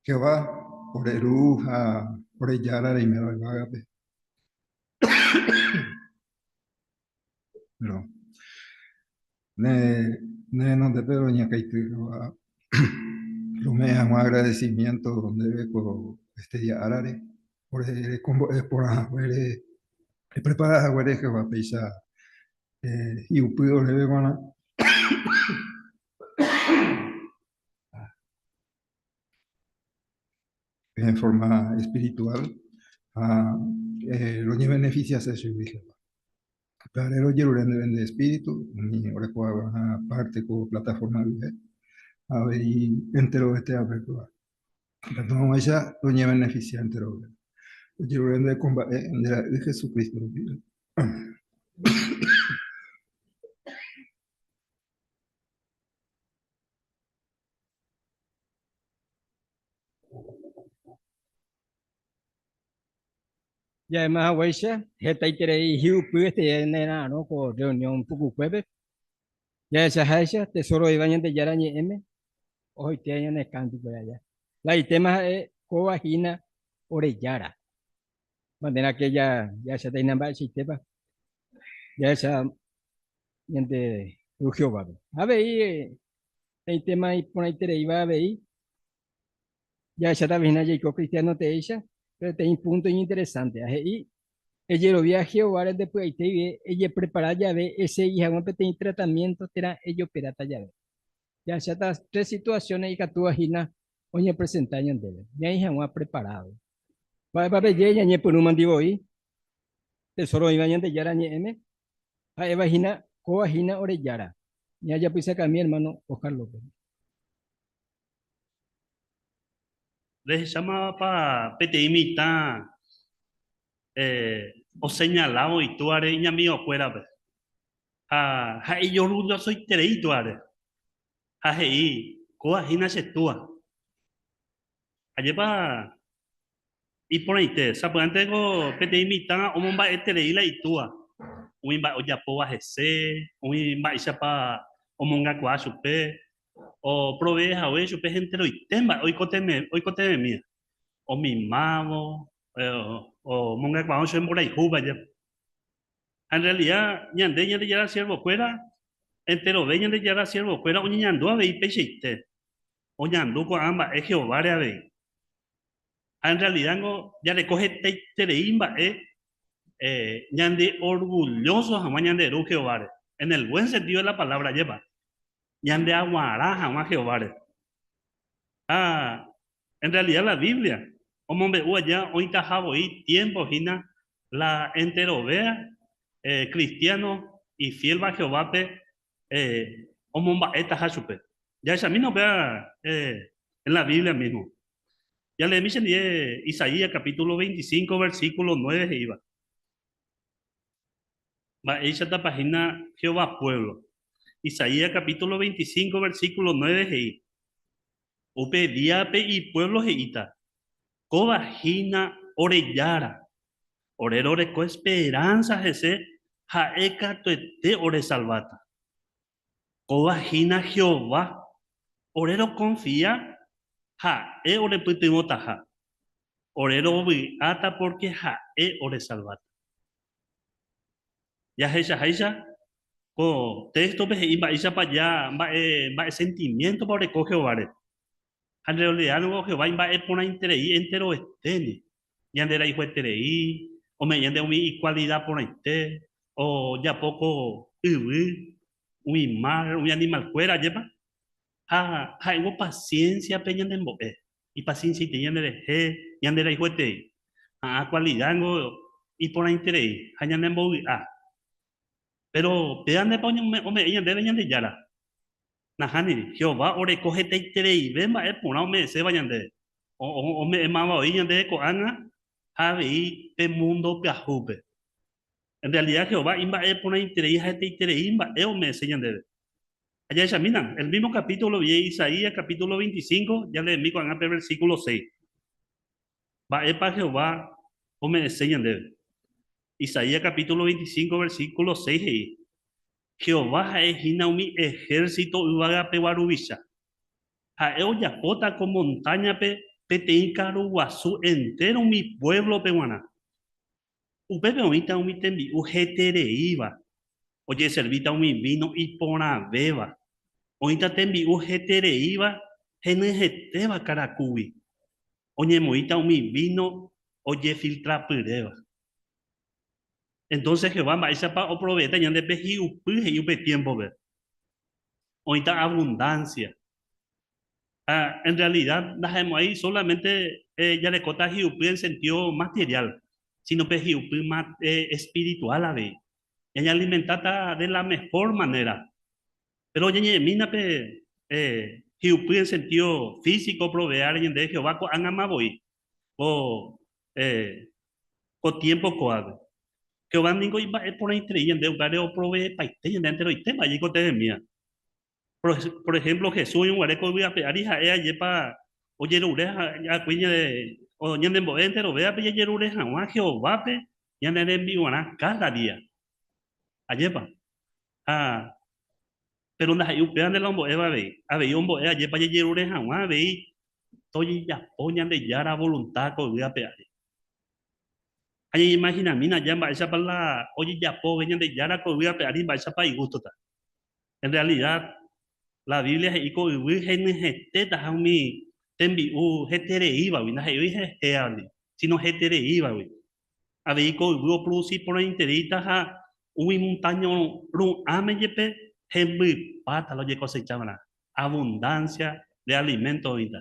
Jehová, ore Ru ha ore Jára reiméva yvágape. Pero ne, ne renondépe roñakãity Jehová rome'ẽ hag̃ua agradecimiento ndéve ko este día árare, ore rekombo'e porã haguére, eprepara haguére Jehová péicha hi'upy oréve g̃uarã. En forma espiritual ha roñebeneficiase chugui Jehová. Upévare rojerure ndéve nde espíritu umi orekóva parte ko plataforma guive ha avei enterovetévape kóva. Ikatu hag̃uáicha roñebeneficia enterove. Rojerure ndéve ko mba'e nde Ra'y Jesucristo rupive. Ja'éma haguéicha, hetaiterei hi'upy este nera'arõ ko reunión pukukuépe. Jahechaháicha, tesoro oĩva Ñandejára Ñe'ẽme ohoitéva ñane kántiko aja. La itéma ha'e kóva hína ore Jára. Manténake jahecháta hína mba'eichaitépa jahecha ñande Ru Jehovápe. Avei peteĩ téma iporãitereíva avei jahecháta hína jaiko kristiáno teéicha, peteĩ púnto iñinteresánte. Ha he'i, Ejerovia Jehováre nde py'aite guive ejeprepara jave esegi hag̃ua peteĩ tratamiénto térã ejoperáta jave. Jahecháta tres situasiónes ikatúva hína oñepresenta ñandéve, ñaĩ hag̃ua preparádo. Mba'épa peje ñañepyrũmandi voi tesóro oĩva Ñandejára Ñe'ẽme? Ha'éva hína, kóva hína ore Jára. Ñajapysakami ermáno Oscar López. Rehechámavapa peteĩ mitã oseñalávo itúare iñamigokuérape ha ha'e ijorgullosoiterei itúare ha he'i, Kóva hína che túa. Ajépa iporãite, sapy'ánte ko peteĩ mitã omomba'eterei la itúa, umi mba'e ojapóva hese, umi mba'éichapa omongakuaa chupe, oprovee hague chupe henteroite mba'e oikotevẽmíva, omimávo, omongakuaávo chupe mborayhúpe ajépa. Ha en realida ñande Ñandejára siervokuéra, enterove Ñandejára siervokuéra oñeñandu avei peichaite, oñandu ko'ã mba'e Jehováre avei. Ha en realida niko jareko hetaiterei mba'e ñande orgullóso hag̃ua ñande Ru Jehováre, en el buen sentido de la palabra, ajépa, ñandeaguara hag̃ua Jehováre. Ha en realida la Biblia omombe'u aja oĩtaha voi tiémpo hína la enterove kristiáno ifiélva Jehovápe omomba'étaha chupe. Jahechamína upéva en la Biblia mismo. Jaleemi chendie Isaías capítulo 25 versículo 9 he'íva. Mba'éichatapa hína Jehová pueblo? Isaías capítulo 25 versículo 9 he'i, Upe díape ipueblo he'íta, Kóva hína ore Jára, ore roreko esperanza hese ha'e katuete oresalváta. Kóva hína Jehová, ore rokonfia ha'e orepytyvõtaha, ore rovy'áta pórke ha'e oresalváta. Jahechaháicha ko téxtope he'i mba'éichapa ja mba'e mba'e sentimiéntopa oreko Jehováre. Ha en realida ningo Jehová imba'eporãiterei enteroveténdi, ñanderayhueterei, ome'ẽ ñande umi ikualida porãite, ojapo ko yvy, umi mar, umi animalkuéra, ajépa? Ha ha'éngo pasiénsiape ñanembo'e, ipasiensiaite ñanderehe, ñanderayhueterei. Ha ã kualidángo iporãiterei ha ñanembovy'a. Péro péva ndépa ome'ẽ ñandéve Ñandejára? Nahániri, Jehová oreko hetaitereive mba'e porã ome'ẽséva ñandéve. Ome'ẽma voi ñandéve ko'ág̃a ha avei pe múndo pyahúpe. En realida Jehová imba'e porãiterei ha hetaiterei mba'e ome'ẽse ñandéve. Ha jahechamína, el mismo capítulo vie Isaías capítulo 25, jaleemi ko'ág̃a pe versículo 6. Mba'épa Jehová ome'ẽse ñandéve? Isaías capítulo 25 versículo 6 he'i, Jehová ha'e hína umi ehérsito yvagapegua ruvicha. Ha'e ojapóta ko montáñape. peteĩ karu guasu entéro umi puévlope g̃uarã. Upépe oĩta umi tembi'u hetereíva, ojeservíta umi víno iporãvéva. Oĩta tembi'u hetereíva henyhẽtéva karakúgui, oñemoĩta umi víno ojefiltrapyréva. Entónse Jehová mba'éichapa oproveéta ñande pe hi'upy he'i upe tiémpope? Oĩta avundánsia. Ha en realida ndaha'emo'ãi sólamente jarekóta hi'upy en sentído materiál, síno pe hi'upy espirituál avei. Ñañealimentáta de la mehór manéra. Péro ñañe'ẽmína pe hi'upy en sentído físiko oproveáre ñandéve Jehová ko'ág̃ama voi, ko ko tiémpo ko'ápe. Jehová ningo imba'e porãiterei ñande upévare oproveepaite ñande enteroite mba'e ñaikotevẽmíva. Por ehémplo, Jesús oĩguare ko yvy ape ári ha'e ajépa ojerure va'ekue ñanembo'e enterovévape jajerure hag̃ua Jehovápe ñane rembi'urã káda día. Ajépa? Ha péro ndaha'éi upévante la ombo'éva avei. Avei ombo'e ajépa jajerure hag̃ua avei tojejapo Ñandejára volunta ko yvy ape ári. Ha ñañeimahinamína aja mba'éichapa la ojejapove Ñandejára ko yvy ape ári mba'éichapa igústota. En realidad, la Biblia he'i ko yvy henyhẽtétaha umi tembi'u hetereívagui, ndaha'éi hehéagui, síno hetereívagui. Avei ko yvy oprodusi porãitereíta ha umi montáña ru'ãme jepe hembypáta la ojekosecha va'erã, abundancia de alimento oĩta.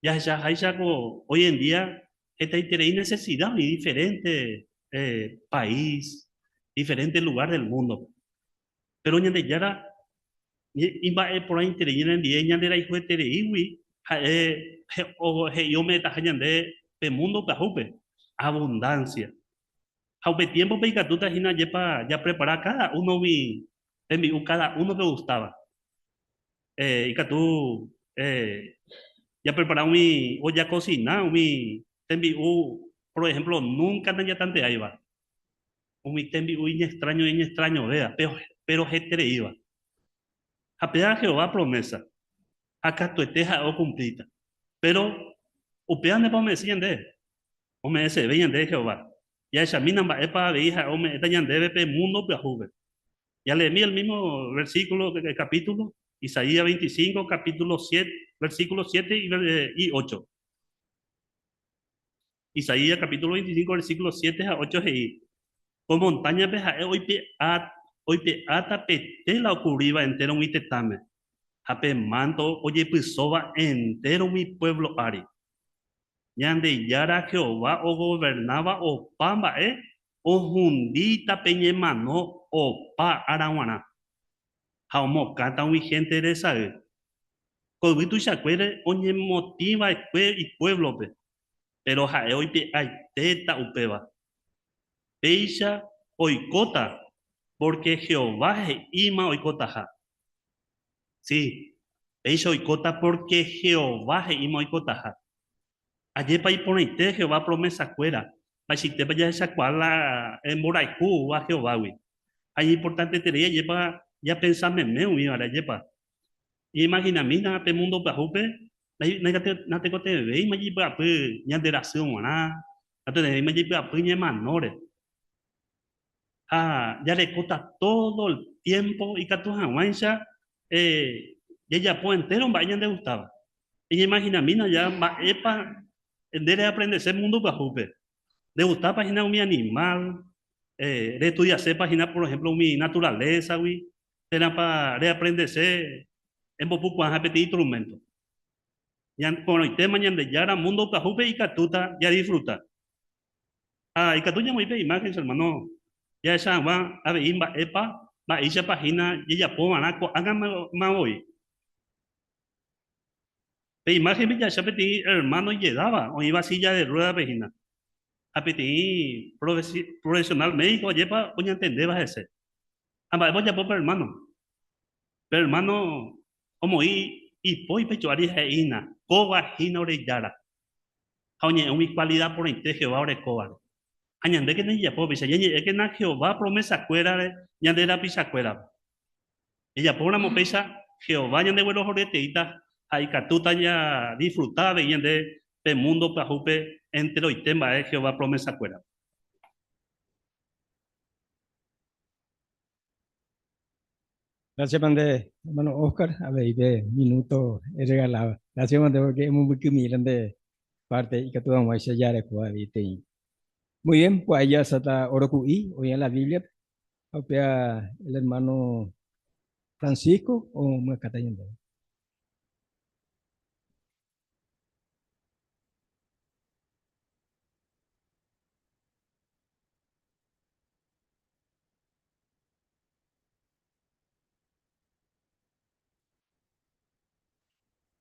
Jahechaháicha ko hoy en día hetaiterei necesidad oĩ diferente país, diferente lugar del mundo-pe. Péro Ñandejára imba'e porãiterei ñanendie ñanderayhuetereígui ha'e he'i ome'ẽtaha ñande pe mundo pyahúpe abundancia. Ha upe tiémpope ikatúta hína ajépa japrepara káda uno umi tembi'u káda únope ogustáva. Ikatu japrepara umi ojakosina umi tembi'u, por ehémplo, núnka nañatanteáiva. Umi tembi'u iñextráño iñextrañovéva, péro hetereíva. Ha péva Jehová promésa, ha katuete ha'e okumplíta. Péro upéva ndépa ome'ẽse ñandéve? Ome'ẽseve ñandéve Jehová. Jahechamína mba'épa avei ha'e ome'ẽta ñandéve pe múndo pyahúpe. Jaleemi el mismo versículo, capítulo, Isaías 25, capítulo 7, versículo 7 y 8. Isaías capítulo 25, versículo 7 ha 8 he'i, Ko montáñape ha'e oipe'a, oipe'áta pe téla okuvríva entéro umi tetãme, ha pe mánto ojepysóva entéro umi puévlo ári. Ñandejára Jehová ogovernáva opa mba'e ohundíta pe ñemano opa ára g̃uarã, ha omokãta umi hénte resay. Ko yvy tuichakuére oñemotĩ va'ekue ipuévlope, péro ha'e oipe'aitéta upéva. Péicha oikóta pórke Jehová he'íma oikotaha. Si, péicha oikóta pórke Jehová he'íma oikotaha. Ajépa iporãite Jehová promesakuéra, mba'eichaitépa jahechakuaa la mborayhu oúva Jehovágui. Ha iñimportanteterei ajépa ñapensa meme umívare, ajépa? Ñaimahinamína pe múndo pyahúpe natekotevẽvéima jaipy'apy ñande rasy g̃uarã, natekotevẽvéima jaipy'apy ñemanóre. Ha jarekóta tódo el tiémpo ikatu hag̃uáicha jajapo entéro mba'e ñandegustáva. Eñeimahinamína ja mba'épa nde reaprendese múndo pyahúpe. Ndegustápa hína umi animál? Reestudiasépa hína por ehémplo umi naturalésagui? Térãpa reaprendese embopukuaaha peteĩ instruménto? Ko'ẽrõitéma Ñandejára múndo pyahúpe ikatúta jadisfruta. Ha ikatu ñamoĩ pe imáhen, che hermano, jahecha hag̃ua avei mba'épa, mba'éichapa hína jajapo va'erã ko'ág̃ama voi. Pe imáhenpe jahecha peteĩ ermáno ijedáva oĩva silla de ruédape hína, ha peteĩ profesionál médiko ajépa oñantendéva hese. Ha mba'épa ojapo pe ermáno? Pe ermáno omoĩ ipo ipecho ári ha he'i hína, Kóva hína ore Jára. ha oñe'ẽ umi kualida porãite Jehová orekóvare. Ha ñandékena jajapo péicha, ñañe'ẽkena Jehová promesakuérare ñande rapichakuérape. Jajapóramo péicha, Jehová ñandeguerohoryeteíta ha ikatúta jadisfruta avei ñande pe múndo pyahúpe enteroite mba'e Jehová promesakuéra. Gracias, mande, hermano Oscar, avei pe minuto regalado. Gracias, mande, porque emombykymi nde parte ikatu hag̃uáicha jareko avei teĩ. Muy bien, pues ahí ya está oroku'i, oĩ en la Biblia. Ha upéva el hermano Francisco omyakãta ñandéve.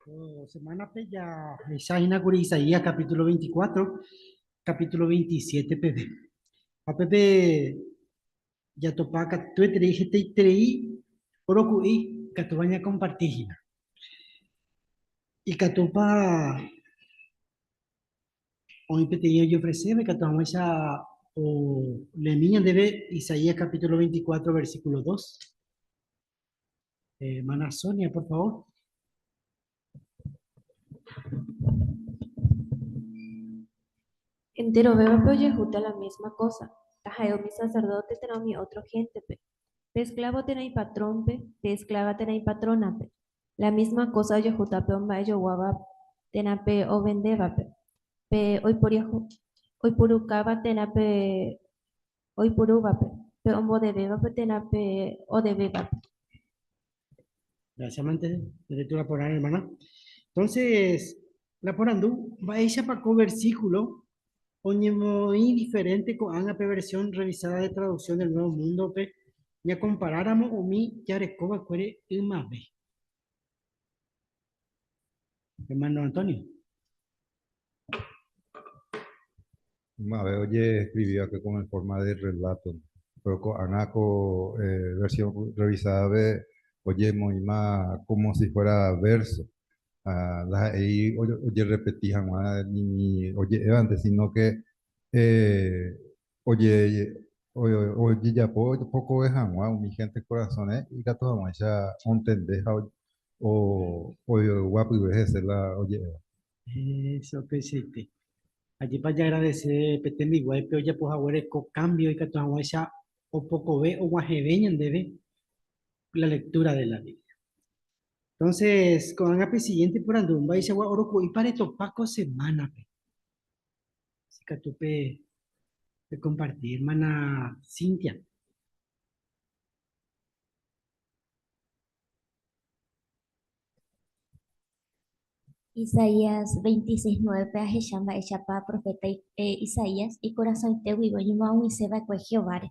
Ko semánape jahecha hína kuri Isaías capítulo 24, capítulo 27 peve. Ha upépe jatopa katueterei hetaiterei oroku'i ikatúva ñakomparti hína. Ikatúpa Oĩ peteĩ ojeofreséva ikatu hag̃uáicha oleemi ñandéve Isaías capítulo 24 versículo 2. Hermana Sonia, por favor. Enterovévape ojehúta la mísma kósa, taha'e umi saserdóte térã umi ótro héntepe, pe esklávo térã ipatrónpe, pe eskláva térã ipatrónape. La mísma kósa ojehúta pe omba'ejoguáva térã pe ovendévape, pe oiporukáva térã pe oipurúvape, pe ombodevévape térã pe odevévape. Gracias, amante de lectura por ahí, hermana. Entonces, la porandu, mba'éichapa ko versículo oñemoĩ diferente ko'ág̃a pe versión revisada de Traducción del Nuevo Mundo-pe ñakomparáramo umi jarekova'ekuére ymave? Hermano Antonio. Ymave ojeescribi va'ekue como en forma de relato, pero ko'ág̃a ko versión revisada-pe ojemoĩma como si fuera verso, ha ndaha'éi ojerrepeti hag̃ua ni oje'évante, sino que ojejapo pokove hag̃ua umi hénte korasõre ikatu hag̃uáicha ontende ha oguapyve hese la oje'éva. Eso upeichaite. Ajépa jaagradese pe tembiguáipe ojapo haguére ko kámbio ikatu hag̃uáicha opokove oguahẽve ñandéve la lectura de la Biblia. Entonces, ko'ág̃a pe siguiente porandu, Mba'eichagua oroku'ípa retopa ko semánape? Si katu pe pekomparti, hermana Cintia. Isaías 26, 9-pe ahecha mba'éichapa proféta Isaías ikorasõite guive oñemoag̃uise va'ekue Jehováre.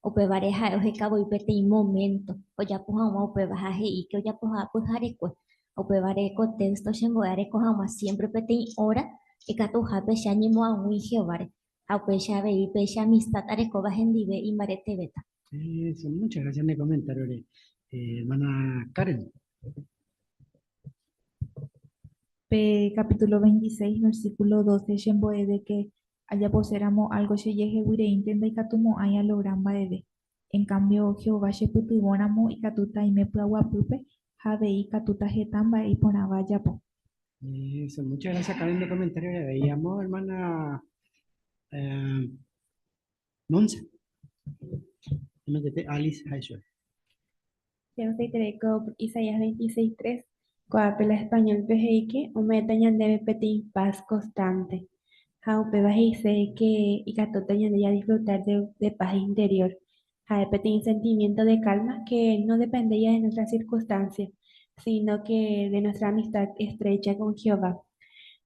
Upévare ha'e oheka voi peteĩ moménto ojapo hag̃ua upéva ha he'i ke ojapoha pyharekue. Upévare ko téysto chembo'e areko hag̃ua siémpre peteĩ óra ikatuhápe che añemoag̃ui Jehováre, ha upéicha avei pe che amistad arekóva hendive imbaretevéta. Eso, muchas gracias ne comentario-re, hermana Karen. Pe capítulo 26, versículo 12 chembo'e de ke ajaposéramo álgo chejehegui reínte ndaikatumo'ãi alogra mba'eve. En kámbio, Jehová chepytyvõramo ikatúta aime py'aguapýpe ha avei ikatúta heta mba'e iporãva ajapo. Eso, muchas gracias Karen de comentario le veíamos, hermana eh, Monse. Métete Alice ha Joel. Che ko Isaías 26:3, ko'ápe la español-pe he'i ke ome'ẽta ñandéve peteĩ paz constante, ha upéva he'ise ke ikatúta ñande jadisfrutar de paz interior, ha'e peteĩ sentimiento de calma que no dependéi de nuestra circunstancia, sino que de nuestra amistad estrecha con Jehová.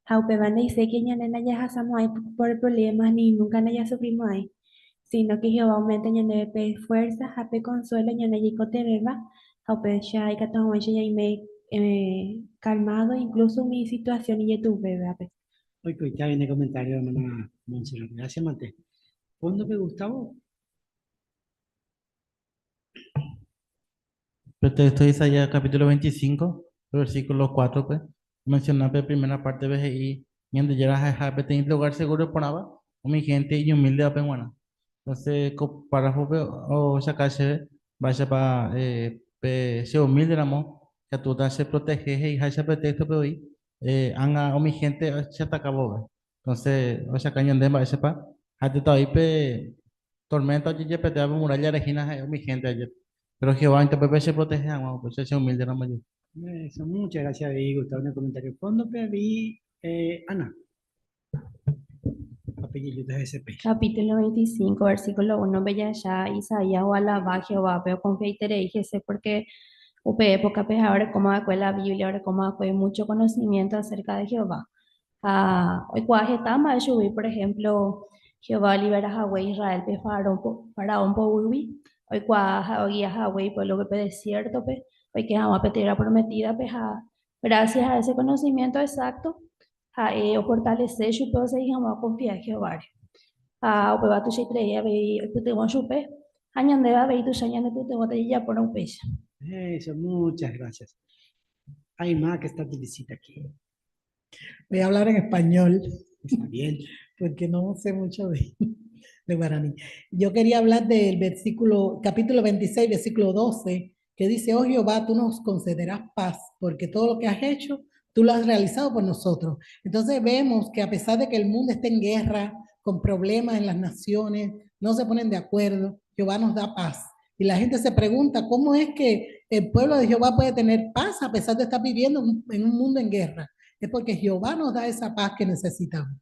Ha upéva nde'iséi ke ñande ndajahasamo'ãi por problemas ni nunca ndajasufrimo'ãi, sino ke Jehová ome'ẽta ñandéve pe fuerza ha pe consuelo ñande jaikotevẽva ha upéicha ikatu hag̃uáicha ñaime calmado incluso umi situación ijetu'uvévape. Oikoite avei ne comentario, hermana Montserrat. Gracias, mante. Fóndope, Gustavo. Pe texto de Isaías capítulo 25, versículo 4-pe, omenciona pe primera parte-pe he'i Ñandejára ha'eha peteĩ lugar seguro iporãva umi gente iñumíldevape g̃uarã. Entonces ko párrafo-pe ohechauka chéve mba'éichapa pe che humilde ramo. Ikatúta cheprotehe he'iháicha pe téxtope voi, ág̃a umi hénte cheataka vove. Entonces, ohechauka ñande mba'éichapa ha'etéta voi pe tormenta ojejepetéva pe muralla-re hína ha'e umi hénte aje. Péro Jehová oĩta upépe cheprotehe hag̃ua, upéicha chehumílderamo jepe. Eso, muchas gracias, avei Gustavo, ne comentario fondo-pe avei, Ana. Capítulo 25, versículo 1 pe jahecha Isaías oalava Jehovápe okonfiaiterei hese pórke upe épokape ha'e orekóma va'ekue la Biblia, orekóma va'ekue múcho konosimiénto asérka de Jehová. Ha oikuaa heta mba'e chugui, por ehémplo, Jehová olivera hague Israélpe faraón poguýgui, oikuaa ha'e ogia hague ipuévlope pe desiértope, oike hag̃ua pe Tiérra Prometídape ha grásias a ése konosimiénto esákto Ha'e ofortalese chupe osegi hag̃ua okonfia Jehováre. Ha upéva tuichaiterei avei oipytyvõ chupe, ha ñandéve avei tuicha ñanepytyvõta jajapórõ upéicha. Eso, muchas gracias. Aymá que está de visita aquí. Voy a hablar en español. Está bien. Porque no sé mucho de, de guaraní. Yo quería hablar del versículo, capítulo 26, versículo 12, que dice, oh Jehová, tú nos concederás paz, porque todo lo que has hecho, tú lo has realizado por nosotros. Entonces vemos que a pesar de que el mundo esté en guerra, con problemas en las naciones, no se ponen de acuerdo, Jehová nos da paz. Y la gente se pregunta, ¿cómo es que el pueblo de Jehová puede tener paz a pesar de estar viviendo en un mundo en guerra? Es porque Jehová nos da esa paz que necesitamos.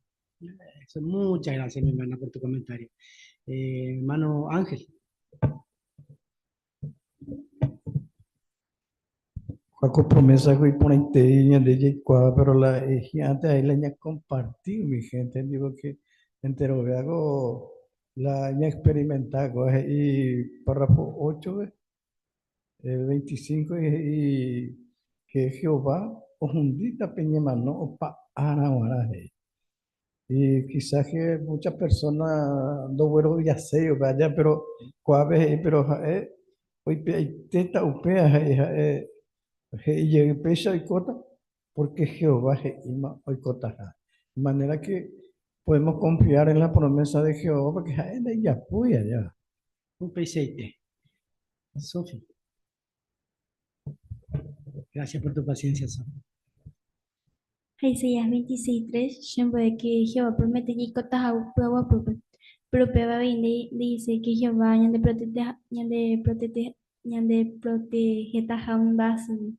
Eso, muchas gracias, mi hermana, por tu comentario. Hermano Ángel. Kua ko promesa ko iporãitei ñande jaikuaa, pero la hi'ãnte ahí la ñakomparti umi gente ndive, porque enterovea ko la ñaexperimenta kóva he'i párrafo 8-pe, el 25 he'i que Jehová ohundíta pe ñemano opa ára g̃uarã he'i. Y quizás que muchas personas ndogueroviaséi upe aja, pero ko'ápe he'i, pero ha'e oipe'aitéta upéva he'i ha'e he'i jey péicha oikóta, porque Jehová he'íma oikotaha. De manera que podemos confiar en la promesa de Jehová, porque ha'e ndaijapói aja. Upeichaite. Sofi. Gracias por tu paciencia, Sofi. Ha Isaías 26, 3, Chembo'e ke Jehová opromete jaikotaha py'aguapýpe. Péro upéva avei nde'iséi ke Jehová ñandeprotehetaha umi mba'asýgui.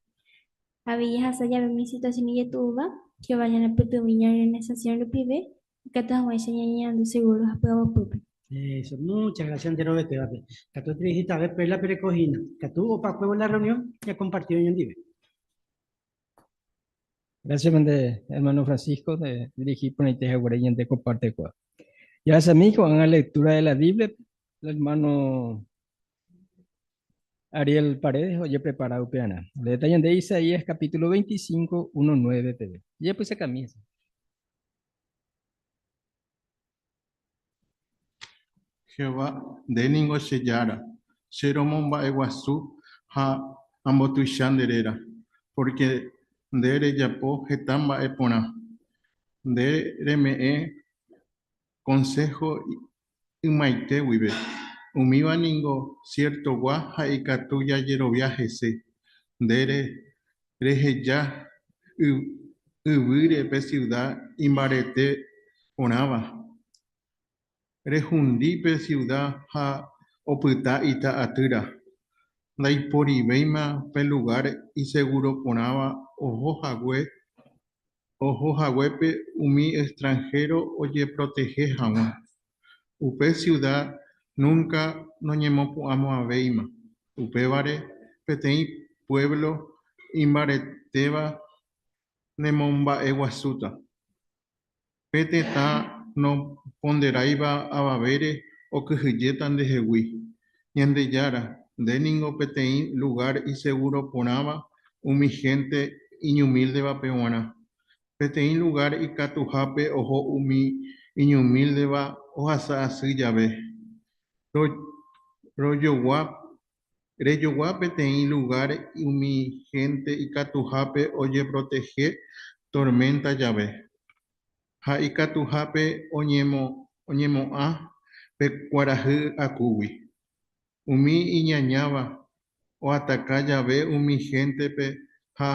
Avei jahasa jave umi situasión ijetu'úva, Jehová ñanepytyvõ iñorganisasión rupive ikatu hag̃uáicha ñañeñandu segúro ha py'aguapýpe. Eso, muchas gracias enterovetévape. Katu etrivihitave perla pereko hína. Katu opakuévo la reunión ñakomparti oñondive. Gracias, mande, hermano Francisco, de dirigir por ahí te comparte cuál. Ya mi en la lectura de la Biblia, el hermano Ariel Paredes, oye, preparado, peana. Le detallan de Isaías, capítulo 25, 1, 9, pb. Ya puse camisa. Jehová, nde ningo che Jára, che romomba'eguasu ha ambotuicha nde réra, pórke nde rejapo heta mba'e porã. Nde reme'ẽ konsého ymaite guive, umíva ningo siertogua ha ikatu jajerovia hese. Nde reheja yvýre pe siuda imbarete porãva. Rehundi pe siuda ha opyta ita atýra. Ndaiporivéima pe lugár isegúro porãva oho haguépe umi extranhéro ojeprotehe hag̃ua. Upe siuda núnka noñemopu'ãmo'ãvéima. Upévare peteĩ puévlo imbaretéva nemomba'eguasúta. Pe tetã noponderáiva avavére okyhyjéta ndehegui. Ñandejára, nde ningo peteĩ lugár isegúro porãva umi hénte iñumíldevape g̃uarã. Peteĩ lugár ikatuhápe oho umi iñumíldeva ohasa asy jave. Rojogua Rejogua peteĩ lugár umi hénte ikatuhápe ojeprotehe torménta jave, ha ikatuhápe oñemo'ã pe kuarahy akúgui. Umi iñañáva oataka jave umi héntepe. Ha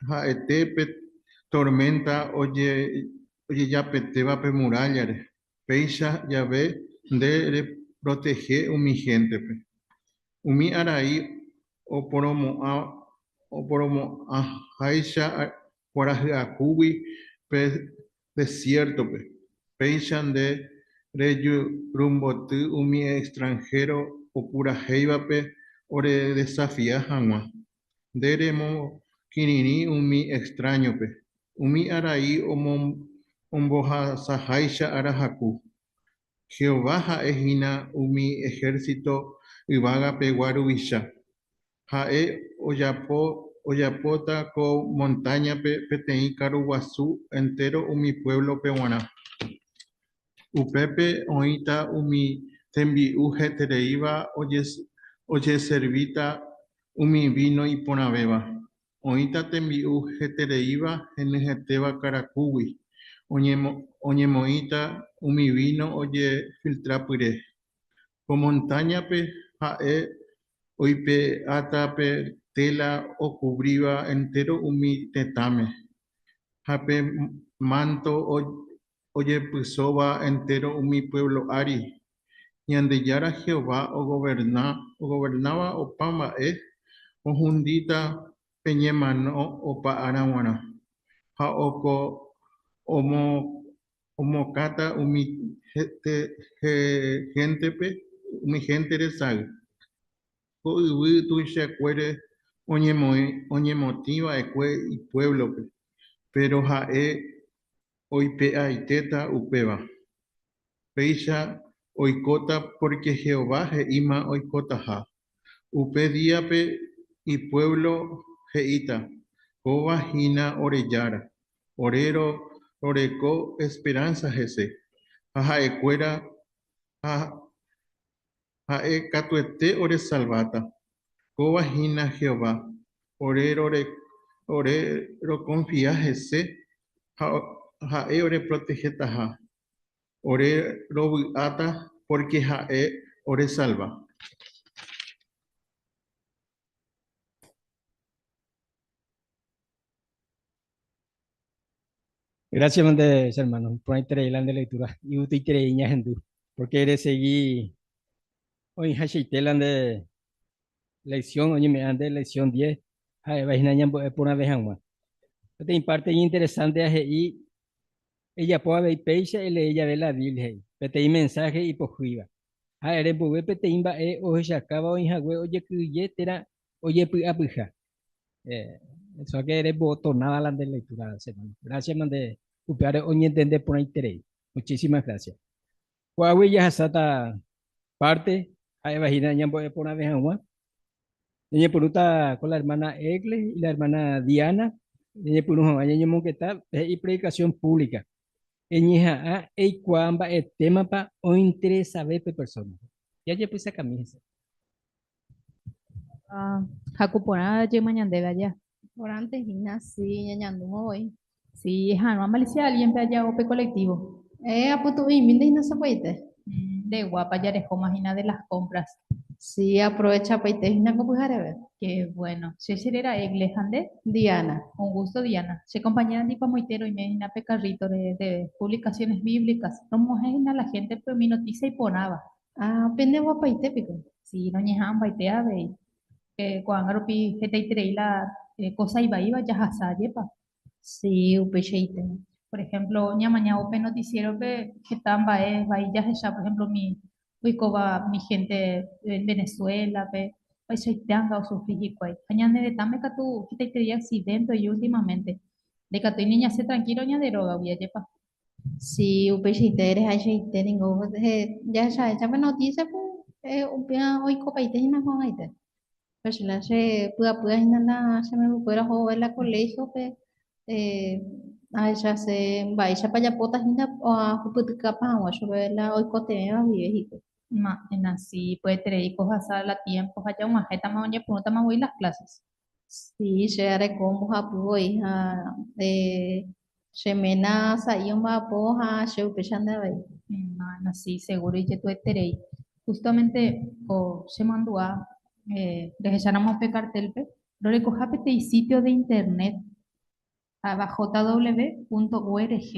ha'ete pe torménta ojejapetéva pe murállare. Péicha jave nde reprotehe umi héntepe. Umi arai oporomo'ãháicha kuarahy'akúgui pe desiértope, péicha nde rejurumboty umi extranhéro opurahéivape oredesafia hag̃ua. Nde remokirirĩ umi extráñope, umi arai ombohasaháicha arahaku. Jehová ha'e hína umi ehérsito yvagapegua ruvicha. Ha'e ojapóta ko montáñape peteĩ karu guasu entéro umi puévlope g̃uarã. Upépe oĩta umi tembi'u hetereíva ojeservíta umi víno iporãvéva. Oĩta tembi'u hetereíva henyhẽtéva karakúgui, oñemoĩta umi víno ojefiltrapyre. Ko montáñape ha'e oipe'áta pe téla okuvríva entéro umi tetãme, ha pe mánto ojepysóva entéro umi puévlo ári. Ñandejára Jehová ogovernáva opa mba'e ohundíta pe ñemano opa ára g̃uarã, ha omokãta umi hénte resay. Ko yvy tuichakuére oñemotĩ va'ekue ipuévlope, péro ha'e oipe'aitéta upéva. Péicha oikóta pórke Jehová he'íma oikotaha. Upe díape ipuévlo he'íta, Kóva hína ore Jára, ore roreko esperánsa hese, ha ha'ekuéra ha ha'e katuete oresalváta. Kóva hína Jehová, ore rokonfia hese ha ha'e oreprotehetaha. Ore rovy'áta pórke ha'e oresalva. Gracias, mande, hermano. Iporãiterei la nde lectura. Igustoiterei ñahendu. Porque resegui oĩhacheite la nde lección, oñeme'ã nde lección 10, ha'éva hína ñambo'e porãve hag̃ua. Peteĩ parte iñinteresante he'i Ejapo avei péicha elee jave la Biblia he'i, peteĩ mensáhe ipohýiva. Ha ere mboyve peteĩ mba'e ohechakáva oĩhague ojekyhyje térã ojepy'apyha. Eso que ere botonada la nde lectura, hermano. Gracias, mande. Upévare oñentende porãiterei. Muchísimas gracias. Ko'águi jahasáta parte ha'éva hína ñambo'e porãve hag̃ua. Ñañepyrũta con la hermana Egle y la hermana Diana. Ñañepyrũ hag̃ua ñañomongeta he'i predicación pública. Eñeha'ã eikuaa mba'e témapa ointeresave pe persona-pe. Jajepysakami hese. Ah, haku porã jeyma ñandéve aja. Porãnte hína, sí, ñañandúma voi. Sí, eha'arõ amalicia alguien-pe aja pe colectivo. Eh, apytu'ũimínte hína sapaite. Nde guápa jarehóma hína de las compras. Sí, aprovechapaite hína ko pyhareve. Qué bueno. Che che réra Egle, ha nde? Diana. Un gusto, Diana. Che compañera ndipo amoite roime hína pe carrito de, de publicaciones bíblicas. Romog̃uahẽ hína la gente-pe umi noticia iporãva. Ah, pende guapaite piko. Sí, roñeha'ãmbaite avei. Ko'ág̃a rupi hetaiterei la cosa ivaíva jahasa, ajépa? Sí, upeichaite. Por ejemplo, ñamañávo pe noticiero-pe heta mba'e vai jahecha, por ejemplo, umi oikóva umi gente en Venezuela-pe, mba'eichaite anga osufri hikuái. Ha ñane retãme katu hetaiterei accidente oĩ últimamente. Ndaikatúi ni ñasẽ tranquilo ñande rógagui, ajépa? Sí, upeichaite rehaichaite ningo jahechaháicha pe noticia-pe upéva oikopaite hína ko'ag̃aite. Péicha la che py'apýva hína la che membykuéra ohove la colegio-pe ahechase mba'éichapa ajapóta hína ahupytykapa hag̃ua chupe la oikotevẽva guive hikuái. Ma'ẽna, si, pya'eterei ko ohasa la tiempo ha jag̃uahẽtama oñepyrũtama voi las clases. Si, che areko mbohapy voi ha che ména sa'i omba'apo ha che upéichante avei. Ma'ẽna, si, seguro ijetu'eterei. Justamente ko chemandu'a Rehecháramo pe cartel-pe, rorekoha peteĩ sitio de internet ha'éva jw.org.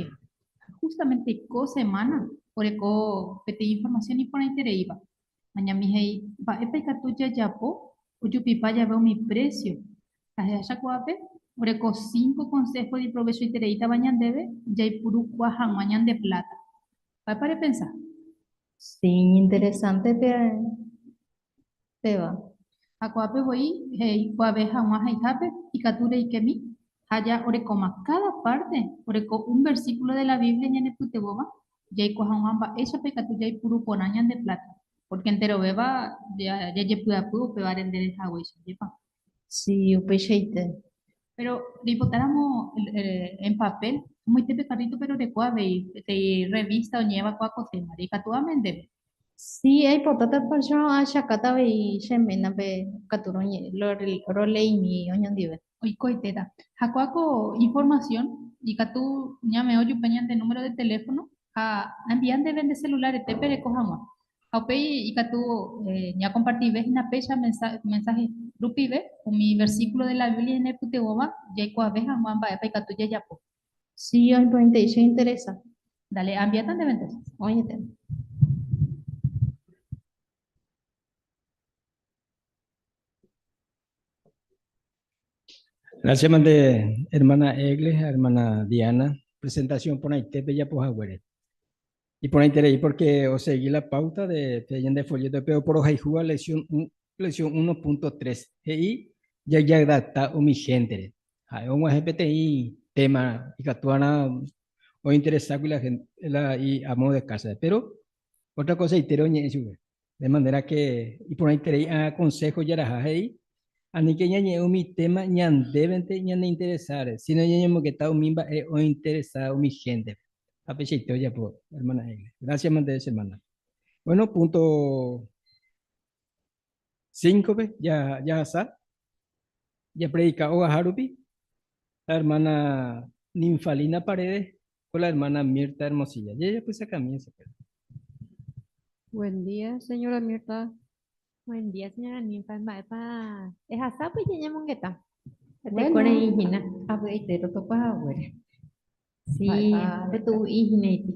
Ha justamente ko semana oreko peteĩ información iporãitereíva. Mañami he'i mba'épa ikatu jajapo ojupipa jave umi precio. Jahecha ko'ápe oreko cinco consejo iprovechoitereítava ñandéve jaipurukuaa hag̃ua ñande plata. Mba'épa repensa? Sí, iñinteresante pe péva. Ha ko'ápe voi he'ikuaave hag̃ua he'ihápe ikatu reikemi ha ja orekóma káda párte oreko un versíkulo de la Biblia ñanepytyvõva jaiko hag̃ua mba'éichapa ikatu jaipuru porã ñande pláta, pórke enterovéva jajepy'apy upévare nde rehaguéicha, ajépa? Sí, upeichaite. Péro reipotáramo en papel, amoite pe karríto péro oreko avei peteĩ rrevísta oñe'ẽva kua ko témare, ikatu ame ndéve. Sí, aipotáta péicha achakáta avei che ménape katu roleimi oñondive. Oikoitéta. Ha kua ko informasión ikatu ñame'ẽ ojupe ñande número de teléfono ha aenvia ndéve nde celular etépe reko hag̃ua. Ha upéi ikatu ñakompartive hína péicha mensáhe rupive umi versíkulo de la Biblia ñanepytyvõva jaikuaave hag̃ua mba'épa ikatu jajapo. Sí, oĩporãitei che interesa. Dale, aenviáta ndéve entonces. Oĩete. Gracias mante hermana Egle, hermana Diana, presentación porãite pejapo haguére. Iporãiterei porque osegi la pauta de pe ñande folleto pe oporohayhúva lección lección 1.3 he'i jajadapta umi héntere. Ha'e og̃uahẽ peteĩ tema ikatúarã ointereságui la gente la y amo de casa. Pero otra cosa itéro oñe'ẽ chupe. De manera que iporãiterei ã consejo jaraha he'i, aníke ñañe'ẽ umi tema ñandévente ñaneinteresáre, sino ñañemongeta umi mba'e ointeresa umi héntepe. Ha peichaite ojapo, hermana Egle. Gracias mante hermana. Bueno, punto 5-pe jahasa, japredika ogaha rupi, la hermana Ninfalina Paredes con la hermana Mirta Hermosilla. Jajapysakami hesekuéra. Buen día, señora Mirta. Buen día, señora Ninfa. Mba'épa ehasa upéi ñañemongeta? Bueno, Tekorei hína. avy'aite rotopa haguére. Sí, Mba'épa petu'u'i hína iti.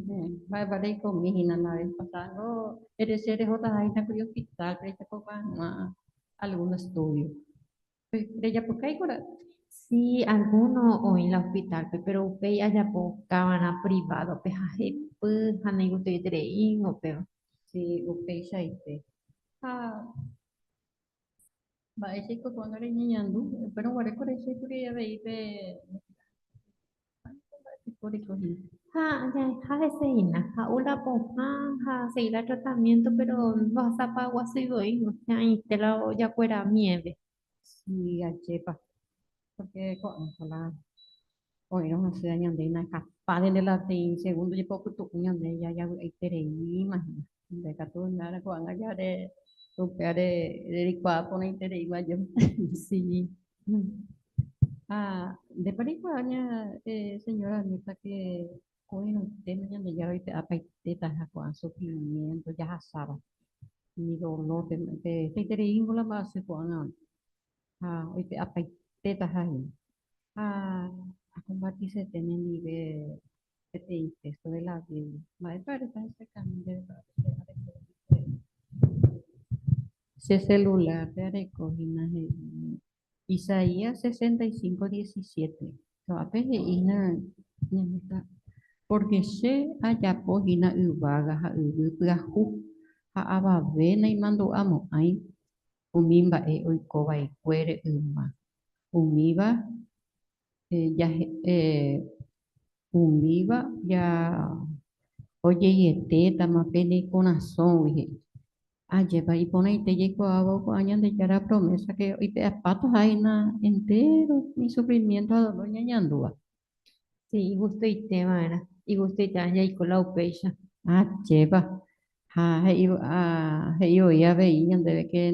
Mba'épa reikomi hína la vez pasada niko ere che rehotaha hína kuri hospital-pe rejapopa hag̃ua algún estudio. Rejapokái ko ra'y? Sí, alguno oĩ la hospital-pe, pero upéi ajapo kava'erã privado-pe ha hepy ha naigustoietereíngo upéva. Sí, upeichaite. Ha mba'éichaiko ko'ág̃a reñeñandu? Upérõ guare ko reicháikuri avei pe Ha jaha hese hína, ha'u la pohã ha seguí la tratamiento, pero ndohasapa guasúi voi, hi'ãite la ojakuera mieve. Sí, ajépa, porque ko'ág̃a la oĩrõ hasýva ñande inakapáde nde la peteĩ segundo jepe opytu'u ñande ja javy'aitereíma hína. Nde katu ára ko'ág̃a ja re upévare reikuaa porãitereíma ajépa. Sí. Ha ndépa reikuaa ña señora Mirta que ko'ẽrõitéma Ñandejára oipe'apaitétaha ko'ã sufrimiento jahasáva, umi dolor, pe hetaitereíngo la mba'asy ko'ág̃a oĩ, ha oipe'apaitétaha hína. Ha akompartisete nendive peteĩ téxto de la Biblia. Mba'épa eréta hesakãmi ndéve che areko Che celular-pe areko hína he'i Isaías 65, 17. Ko'ápe he'i hína ñañe'ẽta, Pórke che ajapo hína yvága ha yvy pyahu, ha avave naimandu'amo'ãi umi mba'e oiko va'ekuére yma. Umíva Umíva ja ojeietétama pene korasõgui, he'i. Ajépa iporãite jaikuaávo ko'ã Ñandejára promesa ke oipe'apáta hína entéro umi sufrimiento ha dolor ñañandúva. Sí, igustoite va'erã, igustoite va'erã jaiko la upéicha. Ajépa, ha he'i he'i voi avei ñandéve ke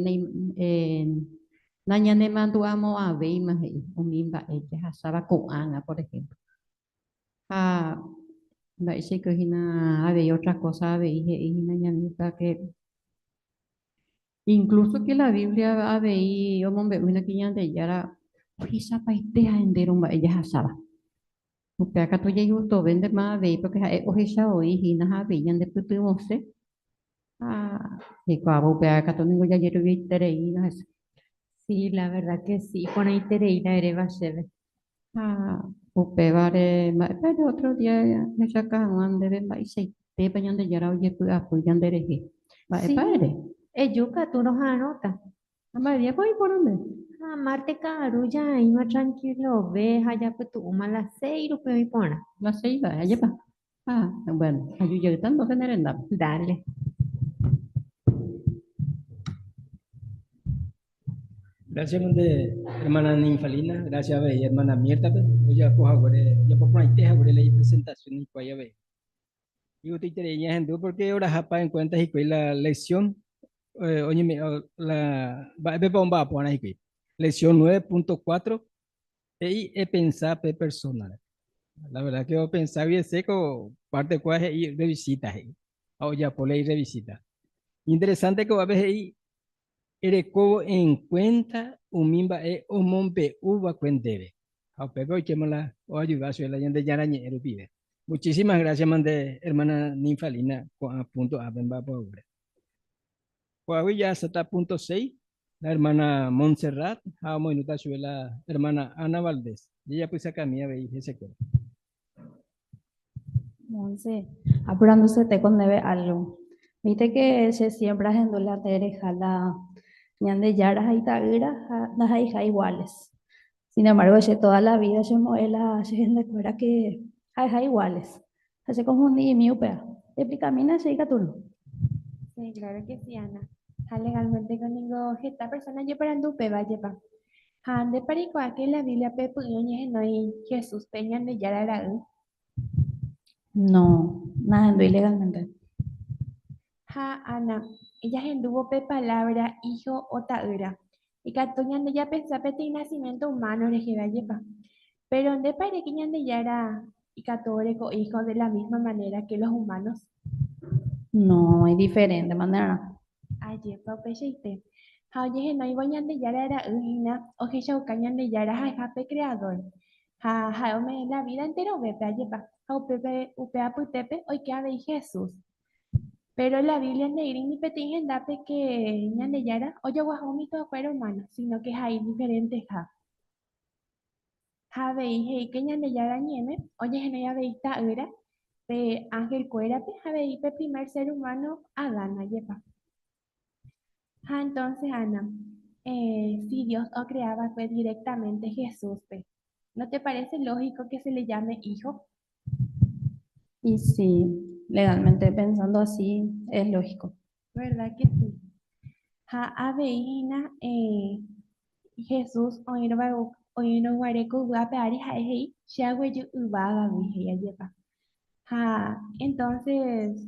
nañanemandu'amo'ãvéima he'i umi mba'e jahasáva ko'ág̃a, por ejemplo. Ha mba'éichaiko hína avei otra cosa avei he'i hína ñandéve ke. Incluso que la Biblia avei omombe'úina que Ñandejára ohechapaite ha entéro mba'e jahasáva. Upéva katu jaigustove ndéma avei porque ha'e ohecha voi hína ha avei ñandepytyvõse ha jaikuaávo upéva katu ningo jajeroviaitereína hese. Sí, la verdad que sí, iporãiterei la eréva chéve. Ha upévare mba'épa ere ótro día jahechauka hag̃ua ndéve mba'eichaitépa Ñandejára ojepy'apy ñanderehe. Mba'épa Sí, ere? eju katu roha'arõta. Ha mba'e díapa oĩ porã nde? Ha márte ka'aru jaĩma trankilove ha japytu'úma las séi rupi oĩ porã. Las séi va'e, ajépa? Ha, bueno, aju jeýta entonces ne rendápe. Dale. Gracias mante hermana Ninfalina, gracias avei hermana Mirta-pe ojapo haguére, ojapo porãite haguére la ipresentación hikuái avei. Igustoiterei ñahendu porque orahapa en cuenta hikuái la lección eh, oñeme, la mba'épepa omba'apo arã hikuái. Lección 9.4 he'i epensa pe persona-re. La verdad que opensa guiese ko parte kua he'i revisita he'i. Ha ojapo la irrevisita. Interesante ko'ápe he'i Erekóvo enkuénta umi mba'e omombe'u va'ekue ndéve. Ha upépe oikéma la oayuda chupe la Ñandejára Ñe'ẽ rupive. Muchísimas gracias mante hermana Ninfalina ko'ã punto ápe mba'apo haguére. Ko'águi jahasáta punto seis, la hermana Montserrat ha omoirũta chupe la hermana Ana Valdés. Jajapysakami avei hesekuéra. Monse, aporandusete ko ndéve algo. Viste que che siempre ahendu la nde reja la Ñandejára ha ita'ýra ha ndaha'eiha iguales. Sin embargo, che toda la vida chembo'e la che hentekuéra que ha'eha iguales. Ha chekonfundi'imi upéva. Eexplikamína che ikatúrõ. Sí, claro que sí, Ana. Ha legalmente ko ningo heta persona ojeporandu upéva jepa. Ha ndépa reikuaáke la Bíbliape py'ỹi oñehenói Jesúspe Ñandejára Ra'y? No, nahendúi legalmente. Ha Ana, jahendúvo pe palávra hijo o ta'ýra, ikatu ñande japensa peteĩ nacimiento humano reheve ajépa. Péro ndépa ere ke Ñandejára ikatu oreko hijo de la misma manera que los humanos? No, idiferente manera. Ajépa upeichaite. Ha ojehenóivo Ñandejára Ra'y hína ohechauka Ñandejára ha'eha pe Creador. Ha ha'e ome'ẽ la vida enterovépe, ajépa. Ha upépe upe apytépe oike avei Jesús. Péro la Biblia nde'íri ni peteĩ hendápe ke Ñandejára ojoguaha umi tuakuéra umáno, síno ke ha'e idiferenteha. Ha avei he'i ke Ñandejára Ñe'ẽme ojehenói avei Ta'ýra, pe anhelkuérape ha avei pe primer ser umáno Adán, ajépa. Ha entonces Ana, eh, si Dios ocrea va'ekue directamente Jesúspe, ¿no te parece lógico que se le llame hijo? Y sí, legalmente pensando así, es lógico. ¿Verdad que sí? Ha avei hína eh, Jesús oĩrõ guare ko yvy ape ári ha'e he'i, Che aguejy yvágagui, he'i ajépa. Ha entonces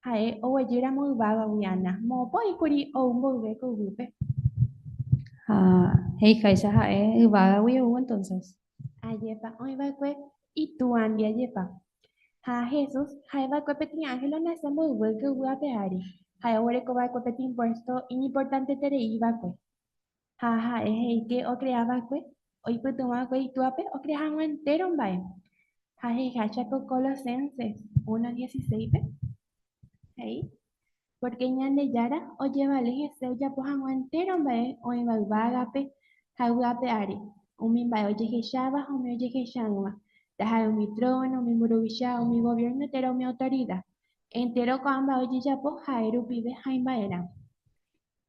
ha'e oguejýramo yvágagui Ana, moõpa oĩ kuri ou mboyve ko yvýpe? Ha he'iháicha ha'e yvágagui ou entonces. Ajépa oĩ va'ekue Itúandi ajépa. Ha Jesús ha'e va'ekue peteĩ ánhel onase mboyve ko yvy ape ári. Ha'e oguereko va'ekue peteĩ puésto iñimportanteterei va'ekue. Ha ha'e he'i ke okrea va'ekue, oipytyvõ va'ekue Itúape okrea hag̃ua entéro mba'e. Ha he'iháicha ko Colosenses 1:16-pe, he'i, Pórke Ñandejára ojevale hese ojapo hag̃ua entéro mba'e oĩva yvágape ha yvy ape ári, umi mba'e ojehecháva ha umi ojehecha'ỹva, taha'e umi tróno, umi mburuvicha, umi goviérno térã umi autorida. Entéro ko'ã mba'e ojejapo ha'e rupive ha imba'erã.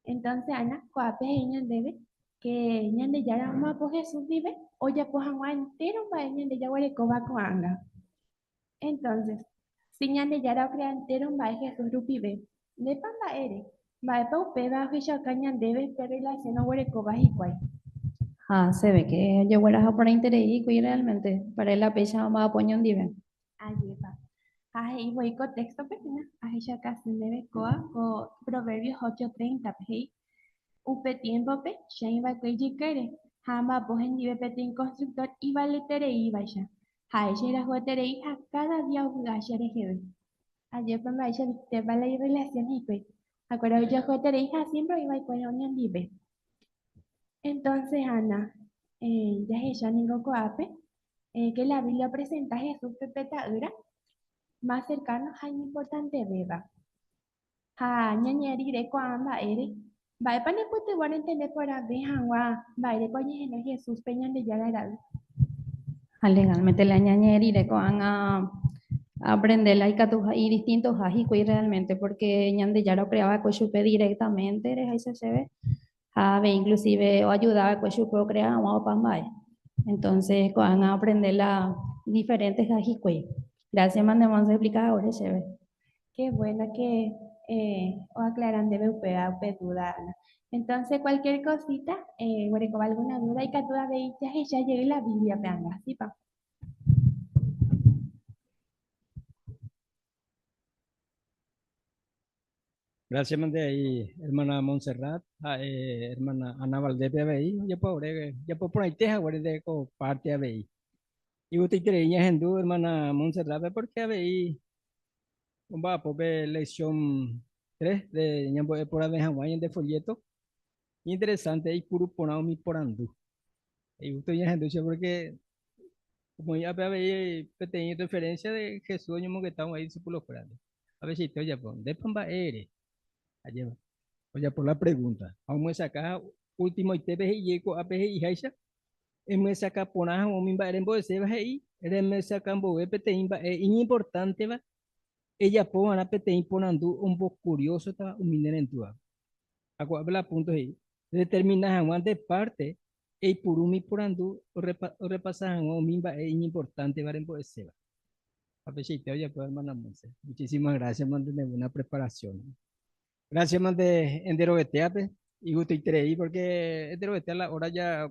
Entónse Ana, ko'ápe he'i ñandéve ke Ñandejára omba'apo Jesús ndive ojapo hag̃ua entéro mba'e ñande jaguerekóva ko'ág̃a. Entonces, si Ñandejára okrea entéro mba'e Jesús rupive, ndépa mba'ére? Mba'épa upéva ohechauka ñandéve pe rrelasión oguerekóva hikuái? Ha se ve que ojegueraha porãiterei hikuái realmente, para la péicha omba'apo oñondive. Ajépa. Ha he'i voi ko téxtope hína, ahechauka ndéve kóa ko Proverbios 8:30-pe he'i, Upe tiémpope che aĩ va'ekue ijykére ha amba'apo hendive peteĩ konstruktór ivaletereívaicha. Ha'e cherayhueterei ha káda día ovy'a che reheve. Ajépa mba'eichaitépa la irrelasión hikuái. Ha'ekuéra ojoajueterei ha siémpre oĩ va'ekue oñondive. Entonces, Ana, eh, jahecha ningo ko'ápe eh, que la Biblia opresenta Jesúspe pe ta'ýra más cercano ha iñimportantevéva. Ha ñañe'ẽ rire ko'ã mba'ére, mba'épa nepytyvõ rentende porãve hag̃ua mba'érepa oñehenói Jesúspe Ñandejára Ra'y? Ha legalmente la ñañe'ẽ rire ko'ág̃a aprende la ikatuha idistintoha hikuái realmente porque Ñandejára ocrea va'ekue chupe directamente reháicha chéve ha avei inclusive oayuda va'ekue chupe ocrea hag̃ua opa mba'e. Entonces ko'ág̃a aprende la diferenteha hikuái. Gracias mante Monse explica haguére chéve. Qué bueno que eh, o aclaran ndéve upéva upe duda, Ana. Entonces, cualquier cosita, eh, guerekóva alguna duda ikatu avei jahecha jey la Biblia-pe anga, sípa? Gracias mante ahí, hermana Montserrat, ha'e hermana Ana Valdés-pe avei, ojapo ore, ojapo porãite haguére nde ko parte avei. Igustoiterei ñahendu hermana Montserrat-pe porque avei omba'apo pe lección 3 de ñambo'e porãve hag̃ua ñande folleto. Interesante eipuru porã umi porandu. Igusto ñahendu che porque omoĩ ápe avei peteĩ referencia de Jesús oñomongeta umi discípulo-kuéra-ndi. Aveichaite ojapo, ndépa mba'e ere? Ajépa ojapo la pregunta. Ha omyesakã ultimoitépe he'ijey ko'ápe he'iháicha, Emyesakã porã hag̃ua umi mba'e rembo'eséva he'i, remyesakã mboyve peteĩ mba'e iñimportánteva, ejapo va'erã peteĩ porandu ombokuriósotava umi ne rendúvape. Ha ko'ápe la púnto he'i, Retermina hag̃ua nde párte, eipuru umi porandu orrepasa hag̃ua umi mba'e iñimportánteva rembo'eséva. Ha peichaite ojapo hermana Monse. Muchísimas gracias mante ne buena preparación. Gracias mante enterovetéape, igustoiterei porque enterovetea la hora ya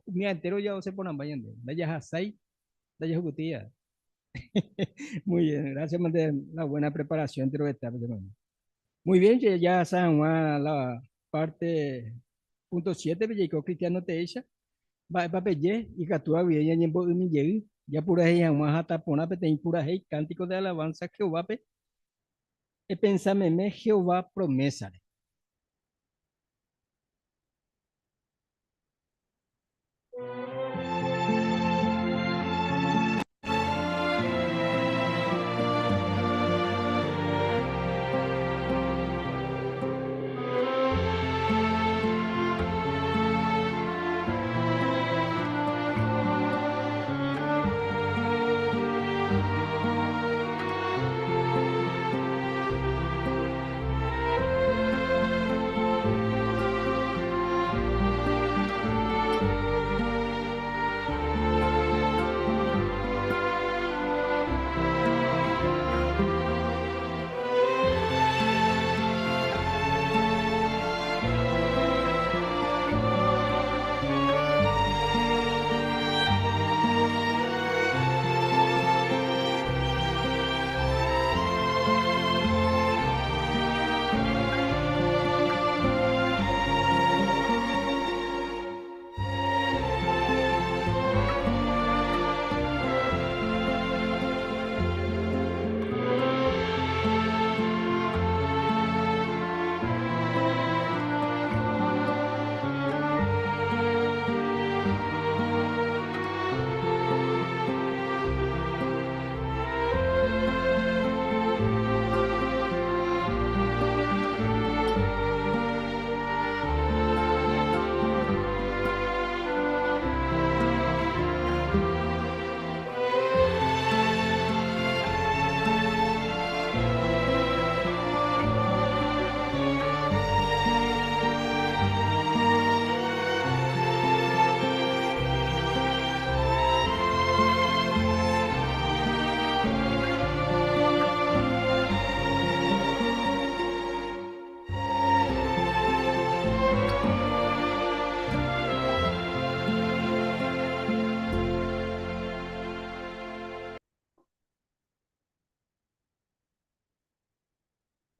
umi entero ya ose porãmba ñande, ndajahasái, ndajahupytýi ya. Muy bien, gracias mante la buena preparación enterovetéape che hermano. Muy bien, che ya jahasa hag̃ua la parte punto 7 pe jaiko cristiano teéicha, mba'épa peje ikatúva guive ñañembo'ymi jey japurahéi hag̃ua hatã porã peteĩ purahéi cántico de alabanza Jehovápe Epensa meme Jehová promésare.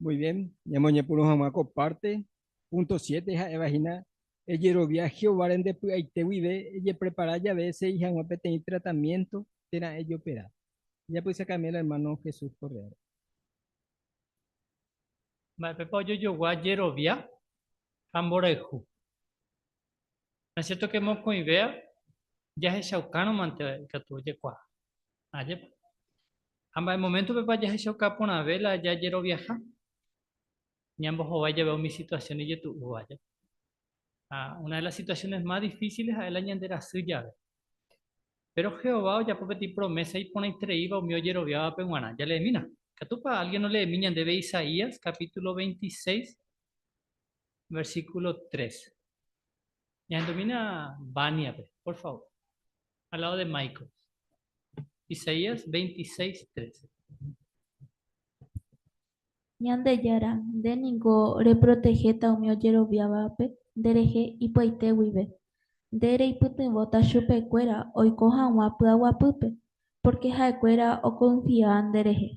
Muy bien, ñamoñepyrũ hag̃ua ko parte, punto 7 ha'éva hína ejerovia Jehováre nde py'aite guive ejeprepara jave esegi hag̃ua peteĩ tratamiénto térã ejopera. Ejapysakami el hermano Jesús Correa. Mba'épepa ojojogua jerovia ha mborayhu. No es cierto que mokõivéa jahechaukárõ mante ikatu ojekuaa. Ajépa. Ha mba'e moméntopepa jahechauka porãve la jajeroviaha ñambohovái jave umi situación ijetu'úva, ajépa. Ha una de las situaciones más difíciles ha'e la ñanderasy jave. Péro Jehová ojapo peteĩ promésa iporãitereíva umi ojeroviávape g̃uarã. Jaleemína. Ikatúpa álgien oleemi ñandéve Isaías capítulo 26, versículo 3? Ñahendumína Vániape, por favor. Al lado de Michael. Isaías 26, 3. Ñandejára, nde ningo reprotehéta umi ojeroviávape nderehe ipyaite guive. Nde reipytyvõta chupekuéra oiko hag̃ua py'aguapýpe, pórke ha'ekuéra okonfia nderehe.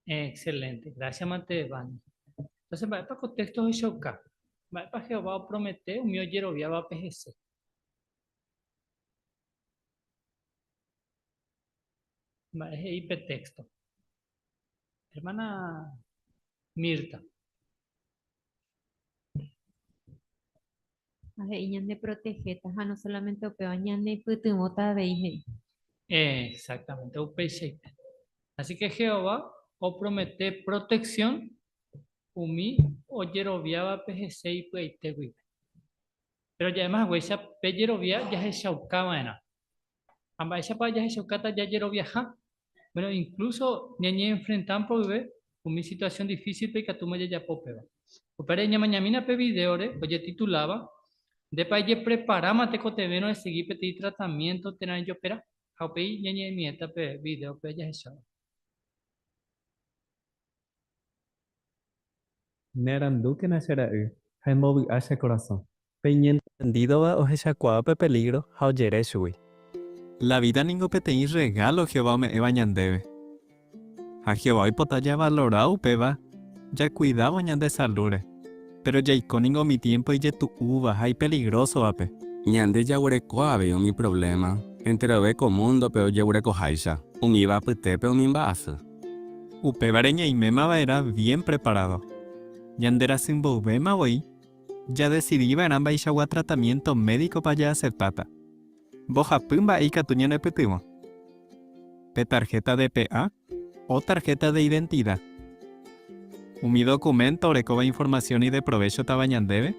Excelente, gracias mante Vani. Entonces, mba'épa ko texto ohechauka? Mba'épa Jehová opromete umi ojeroviávape hese? Mba'e he'i pe texto? Hermana Mirta. Ha he'i ñandeprotegéta ha no solamente upéva ñanepytyvõta avei he'i. Exactamente, upeichaite. Así que Jehová opromete protección umi ojeroviávape hese ipy'aite guive. Péro ja'éma haguéicha pe jerovia jahechauka va'erã. Ha mba'éichapa jahechaukáta jajeroviaha? Bueno, incluso ñañe'enfrenta mboyve umi situación difícil-pe ikatúma jajapo upéva. Upévare ñamañamína pe video-re ojetituláva Ndépa ejepreparáma tekotevẽrõ esegi peteĩ tratamiento térã ejopera? Ha upéi ñañe'ẽmiéta pe video-pe jahecháva. Nearandúkena che ra'y ha embovy'a che korasõ. Pe iñentendídova ohechakuaa pe pelígro ha ojere chugui. La vida ningo peteĩ rregálo Jehová ome'ẽva ñandéve. Ha Jehová oipota javalora upéva jakuidávo ñande salúre. Péro jaiko ningo umi tiémpo ijetu'úva ha ipeligrósovape. Ñande jaguereko avei umi provléma enterove ko múndope ojeguerekoháicha, umíva apytépe umi mba'asy. Upévare ñaiméma va'erã bien preparado. Ñande rasy mboyvéma voi, jadesidi va'erã mba'eichagua tratamiénto médikopa jaaceptáta. Mbohapy mba'e ikatu ñanepytyvõ. Pe tarjeta DPA o tarjeta de identida. Umi documento orekóva información ideprovéchotava ñandéve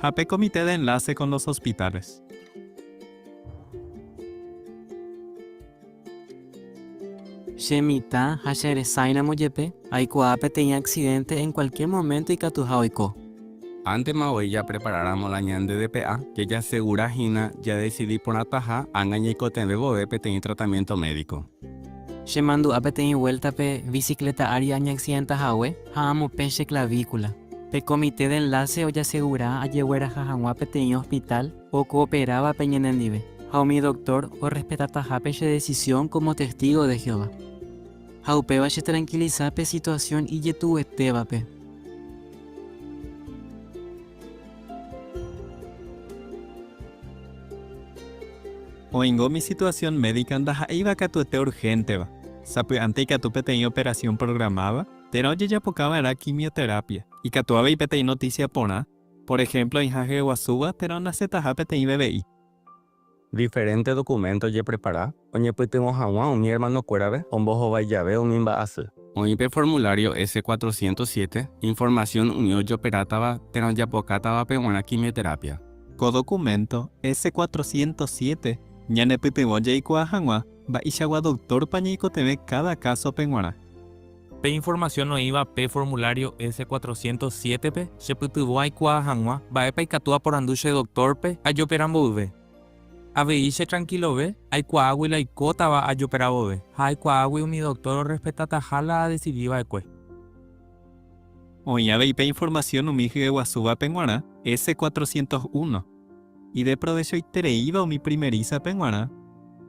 ha pe Comité de Enlace con los Hospitales. Che mitã ha che resãiramo jepe, aikuaa peteĩ accidente en cualquier momento ikatuha oiko. Ántema voi japreparáramo la ñande DPA, jajasegura hína jadesidi porãtaha ág̃a ñaikotevẽ vove peteĩ tratamiénto médiko. Che mandu'a peteĩ vuéltape bicicleta ári añeaccidenta hague ha amopẽ che clavícula. Pe comité de enlace ojasegura ajegueraha hag̃ua peteĩ hospital okooperávape ñanendive ha umi doktór orrespetatahápe che desisión kómo testígo de Jehová. Ha upéva chetrankilisa pe situasión ijetu'uetévape. Oĩngo umi situasión médika ndaha'éiva katuete urhénteva, sapy'ánte ikatu peteĩ operasión programáva térã ojejapoka va'erã quimioterapia. Ikatu avei peteĩ notísia porã, Por ehémplo, oĩha hyeguasúva térã onasetaha peteĩ bebe'i. Diferénte dokuménto ojeprepara oñepytyvõ hag̃ua umi ermanokuérape ombohovái jave umi mba'asy. Oĩ pe formulario S-407, informasión umi ojoperátava térã ojapokátavape g̃uarã quimioterapia. Ko dokuménto S-407 ñanepytyvõ jaikuaa hag̃ua mba'eichagua doktórpa ñaikotevẽ káda kásope g̃uarã. Pe informasión oĩva pe formulario S-407-pe chepytyvõ aikuaa hag̃ua mba'épa ikatu aporandu che doktórpe ajopera mboyve. Avei chetrankilove aikuaágui la oikótava ajopera vove ha aikuaágui umi doktór orrespetataha la adesidi va'ekue. Oĩ avei pe informasión umi hyeguasúvape g̃uarã S-401, ideprovechoitereíva umi primerísape g̃uarã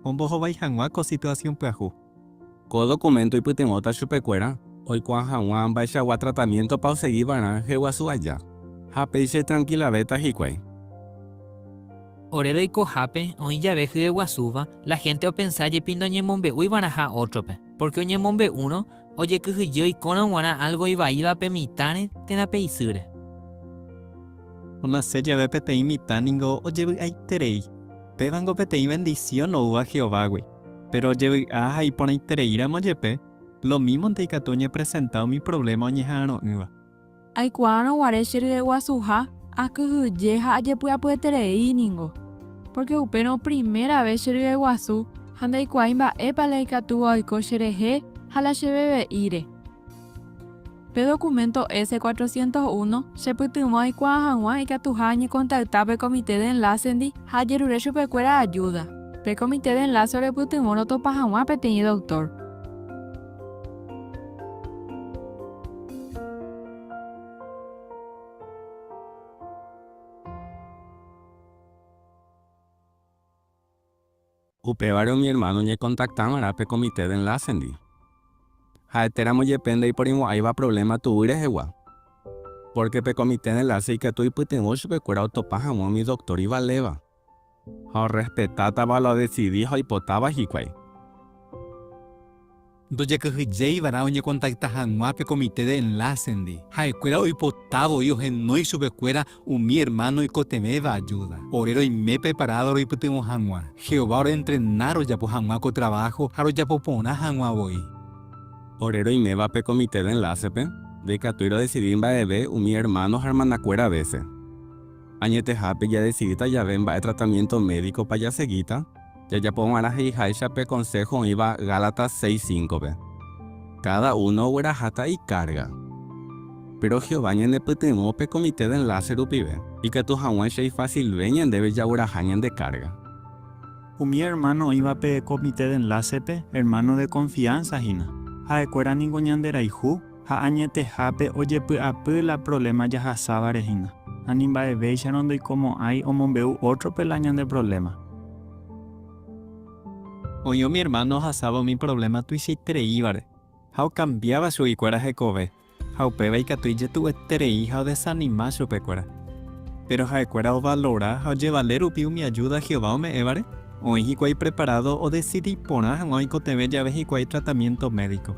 ombohovái hag̃ua ko situasión pyahu. Ko dokuménto oipytyvõta chupekuéra oikuaa hag̃ua mba'eichagua tratamiéntopa osegi va'erã hyeguasu aja, ha péicha itrankilavéta hikuái. Ore roikohápe oĩ jave hyeguasúva, la hénte opensa jepi noñemombe'úi va'erãha ótrope, pórke oñemombe'úrõ, Ojekyhyje oikórõ g̃uarã álgo ivaíva pe mitãre térã pe isýre. Onase jave peteĩ mitã ningo ojevy'aiterei. Pévango peteĩ vendisión oúva Jehovágui. Péro ojevy'a ha iporãitereíramo jepe, lomímonte ikatu oñepresenta umi provléma oñeha'arõ'ỹva. Aikuaárõ guare che ryeguasuha, akyhyje ha ajepy'apyeterei ningo. Pórke upérõ primera ves che ryeguasu ha ndaikuaái mba'épa la ikatúva oiko cherehe ha la che veve'íre. Pe dokuménto S-401 chepytyvõ aikuaa hag̃ua ikatuha añekontakta pe Comité de Enlácendi ha ajerure chupekuéra ajúda. Pe Comité de Enlace orepytyvõ rotopa hag̃ua peteĩ doktór. Upévare umi ermáno oñekontaktava'erã pe Comité de Enlácendi. Ha'etéramo jepe ndaiporimo'ãiva provléma tuguy rehegua, pórke pe Comité de Enlace ikatu oipytyvõ chupekuéra otopa hag̃ua umi doktór ivaléva ha orrespetátava la odesidi ha oipotáva hikuái. Ndojekyhyjéivarã oñekontakta hag̃ua pe Comité de Enlácendi. Ha'ekuéra oipota voi ohenói chupekuéra umi ermáno oikotevẽva ajúda. Ore roime preparádo roipytyvõ hag̃ua. Jehová oreentrena rojapo hag̃ua ko traváho ha rojapo porã hag̃ua voi. Ore roiméva pe Comité de Enlácepe, ndaikatúi rodesidi mba'eve umi ermáno ha ermanakuéra vése. Añetehápe jadesidíta jave mba'e tratamiénto médikopa jasegíta, Jajapo va'erã he'iháicha pe konsého oĩva Gálatas 6:5-pe. Káda uno ogueraháta ikárga. Péro Jehová ñanepytyvõ pe Comité de Enlace rupive, ikatu hag̃uáicha ifasilve ñandéve jagueraha ñande kárga. Umi ermáno oĩva pe Comité de Enlácepe ermáno de konfiánsa hína. Ha'ekuéra ningo ñanderayhu ha añetehápe ojepy'apy la provléma jahasávare hína, ha ni mba'evéicharõ ndoikomo'ãi omombe'u ótrope la ñande provléma. Oĩ umi ermáno ohasáva umi provléma tuichaitereívare ha okambiáva chuguikuéra hekove, ha upéva ikatu ijetu'ueterei ha odesanima chupekuéra. Péro ha'ekuéra ovalora ha ojevale rupi umi ajúda Jehová ome'ẽvare, oĩ hikuái preparádo odesidi porã hag̃ua oikotevẽ jave hikuái tratamiénto médiko.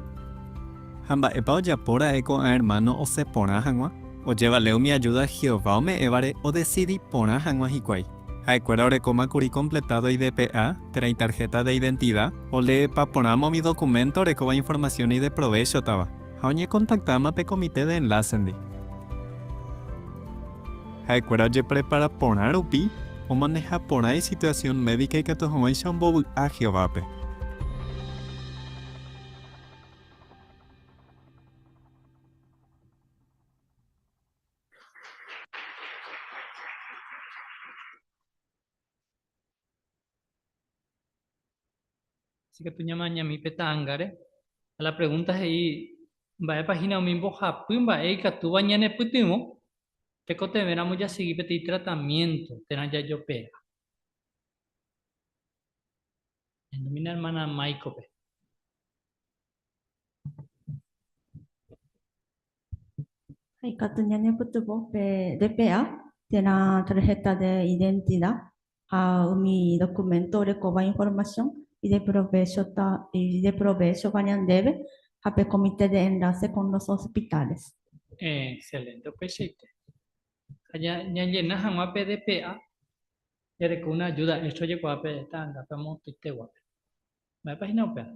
Ha mba'épa ojapo ra'e ko'ã ermáno osẽ porã hag̃ua? Ojevale umi ajúda Jehová ome'ẽvare odesidi porã hag̃ua hikuái. Ha'ekuéra orekóma kuri kompletádo iDPA, térã itarhéta de identida, oleepa porãma umi dokuménto orekóva informasión ideprovéchotava, ha oñekontaktáma pe Comité de Enlácendi. Ha'ekuéra ojeprepara porã rupi, omaneha porã isituasión médika ikatu hag̃uáicha ombovy'a Jehovápe. Así que tu ñamañami pe ta'angáre. Ha la pregunta he'i, mba'épa hína umi mbohapy mba'e ikatúva ñanepytyvõ tekotevẽramo jasegi peteĩ tratamiento térã jajopera? Ehendumína hermana Maiko-pe. Ha ikatu ñanepytyvõ pe DPA térã tarjeta de identidad ha umi documento orekóva información ideprovéchota ideprovéchova ñandéve ha pe comité de enlace con los hospitales. Excelente, upeichaite. Ha ñallena hag̃ua pe DPA jareko una ayuda extra ojekuaa pe ta'angápe amotyiteguápe. Mba'épa hína upéva?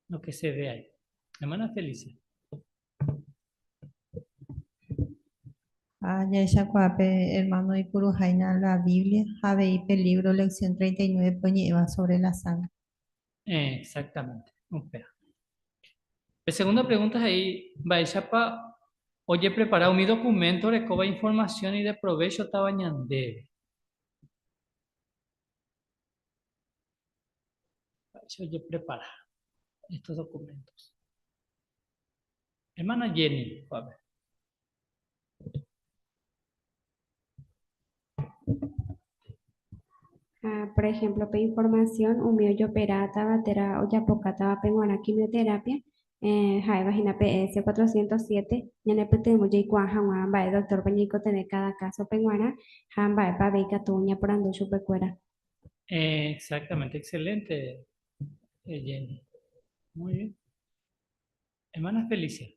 Lo que se ve ahí. Hermana Felicia. Ha jahechakuaa pe ermáno oipuruháina la Biblia ha avei pe lívro Lección 39 pe oñe'ẽva sobre la sangre. Exactamente, upéva. Pe segunda pregunta he'i, mba'éichapa ojeprepara umi documento orekóva información ideprovéchotava ñandéve? Mba'éicha ojeprepara estos documentos? Hermana Jenny, ko'ápe. Ha, por ejemplo, pe información umi ojoperátava térã ojapokátavape g̃uarã quimioterapia, eh, ha'éva hína pe S407, ñanepytyvõ jaikuaa hag̃ua mba'e doctor-pa ñaikotevẽ káda kásope g̃uarã ha mba'épa avei ikatu ñaporandu chupekuéra. Exactamente, excelente, Jenny. Muy bien. Hermana Felicia.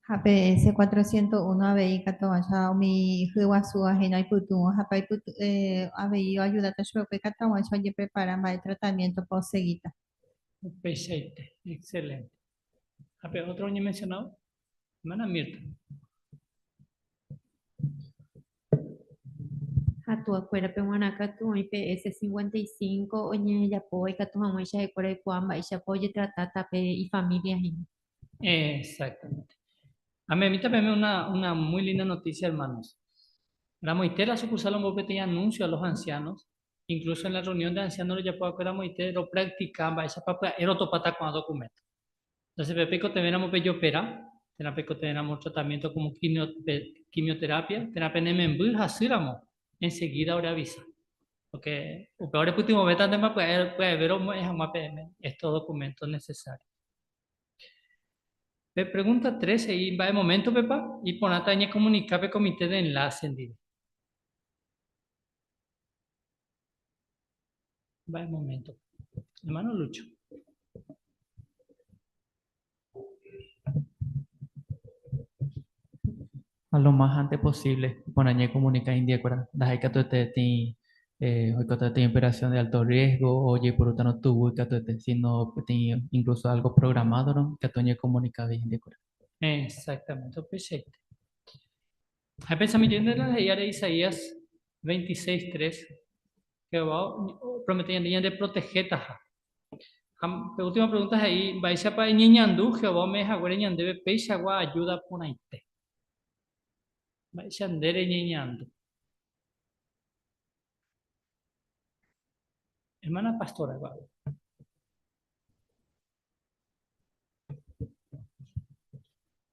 Ha pe S-401 avei ikatu hag̃uáicha umi hyeguasúva hína oipytyvõ ha pe avei oajudáta chupekuéra ikatu hag̃uáicha ojeprepara mba'e tratamiéntopa osegíta. Upeichaite, excelente. Ha pe ótro oñemensionáva? Hermana Mirta. Ha tuakuérape g̃uarã katu oĩ pe S-55 oñejapóva ikatu hag̃uáicha ha'ekuéra oikuaa mba'éichapa ojetratáta pe ifamília hína. Exactamente. Amemíta peẽme una, una muy linda noticia, hermanos. Ramoite la sucursal ombou peteĩ anuncio a los ancianos, incluso en la reunión de ancianos rojapo va'ekue ramoite ropractica mba'éichapa pya'e rotopáta ko'ã documento. Entonces pe peikotevẽramo pejopera, térã peikotevẽramo tratamiento como quimioterapia, térã pene memby hasýramo, enseguida oreavisa. Porque upéva orepytyvõvétantema pya'e pya'eve romo'ẽ hag̃ua peẽme estos documentos necesarios. Pe pregunta 3 he'i mba'e moméntopepa iporãta eñekomunika pe comité de enlace ndive. Mba'e moméntope. Hermano Lucho. Ha lo más antes posible iporã ñakomunika hendiekuéra, ndaha'éi katuete peteĩ oikóta peteĩ operación de alto riesgo o ojeipurútarõ tuguy katuete, sino peteĩ incluso algo programado-rõ ikatu oñekomunika avei hendiekuéra. Exactamente, upeichaite. Ha epensami jeýnte la he'íare Isaías 26, 3, Jehová opromete ñande ñandeprotegetaha. Ha pe última pregunta he'i, Mba'éichapa eñeñandu Jehová ome'ẽ haguére ñandéve peichagua ajúda porãite? Mba'éicha nde reñeñandu? Hermana pastora, guau.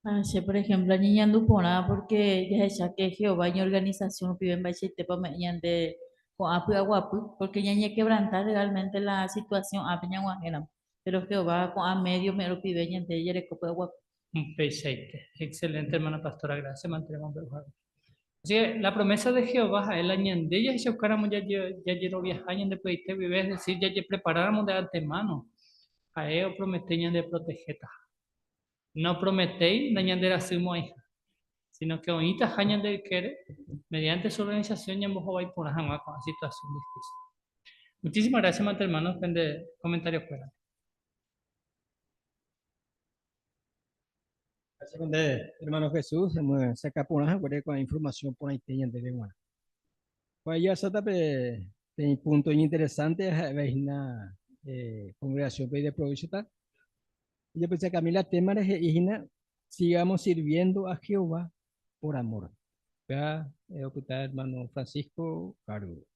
Ha che, por ejemplo, añeñandu porã porque jahecha que Jehová iñorganización rupive mba'eichaitépa ome'ẽ ñande ko'ã py'aguapy, porque ñañequebranta legalmente la situación ápe ñag̃uahẽramo, pero Jehová ko'ã medio ome'ẽ rupive ñande jareko py'aguapy. Upeichaite. Excelente, hermana pastora, gracias manteremombe'u hague. Así que la promesa de Jehová ha'e la ñande jahechaukáramo jajeroviaha ñande py'aite guive, es decir, jajepreparáramo de antemano, ha'e opromete ñandeprotegetaha. Noprometéi nañanderasymo'ãiha, sino que oĩtaha ñande ykére mediante su organización ñambohovái porã hag̃ua ko'ã situación difícil. Muchísimas gracias, mante hermanos, pende comentario-kuéra. Gracias, pende hermano Jesús, hemyesakã porã haguére ko'ã información porãite ñandéve g̃uarã. Ko'ã jahasáta pe peteĩ punto iñinteresante ha'éva hína congregación-pe ideprovéchota. Ojepychakami la témare he'i hína, Sigamos sirviendo a Jehová por amor. Upéva opyta hermano Francisco kárgope.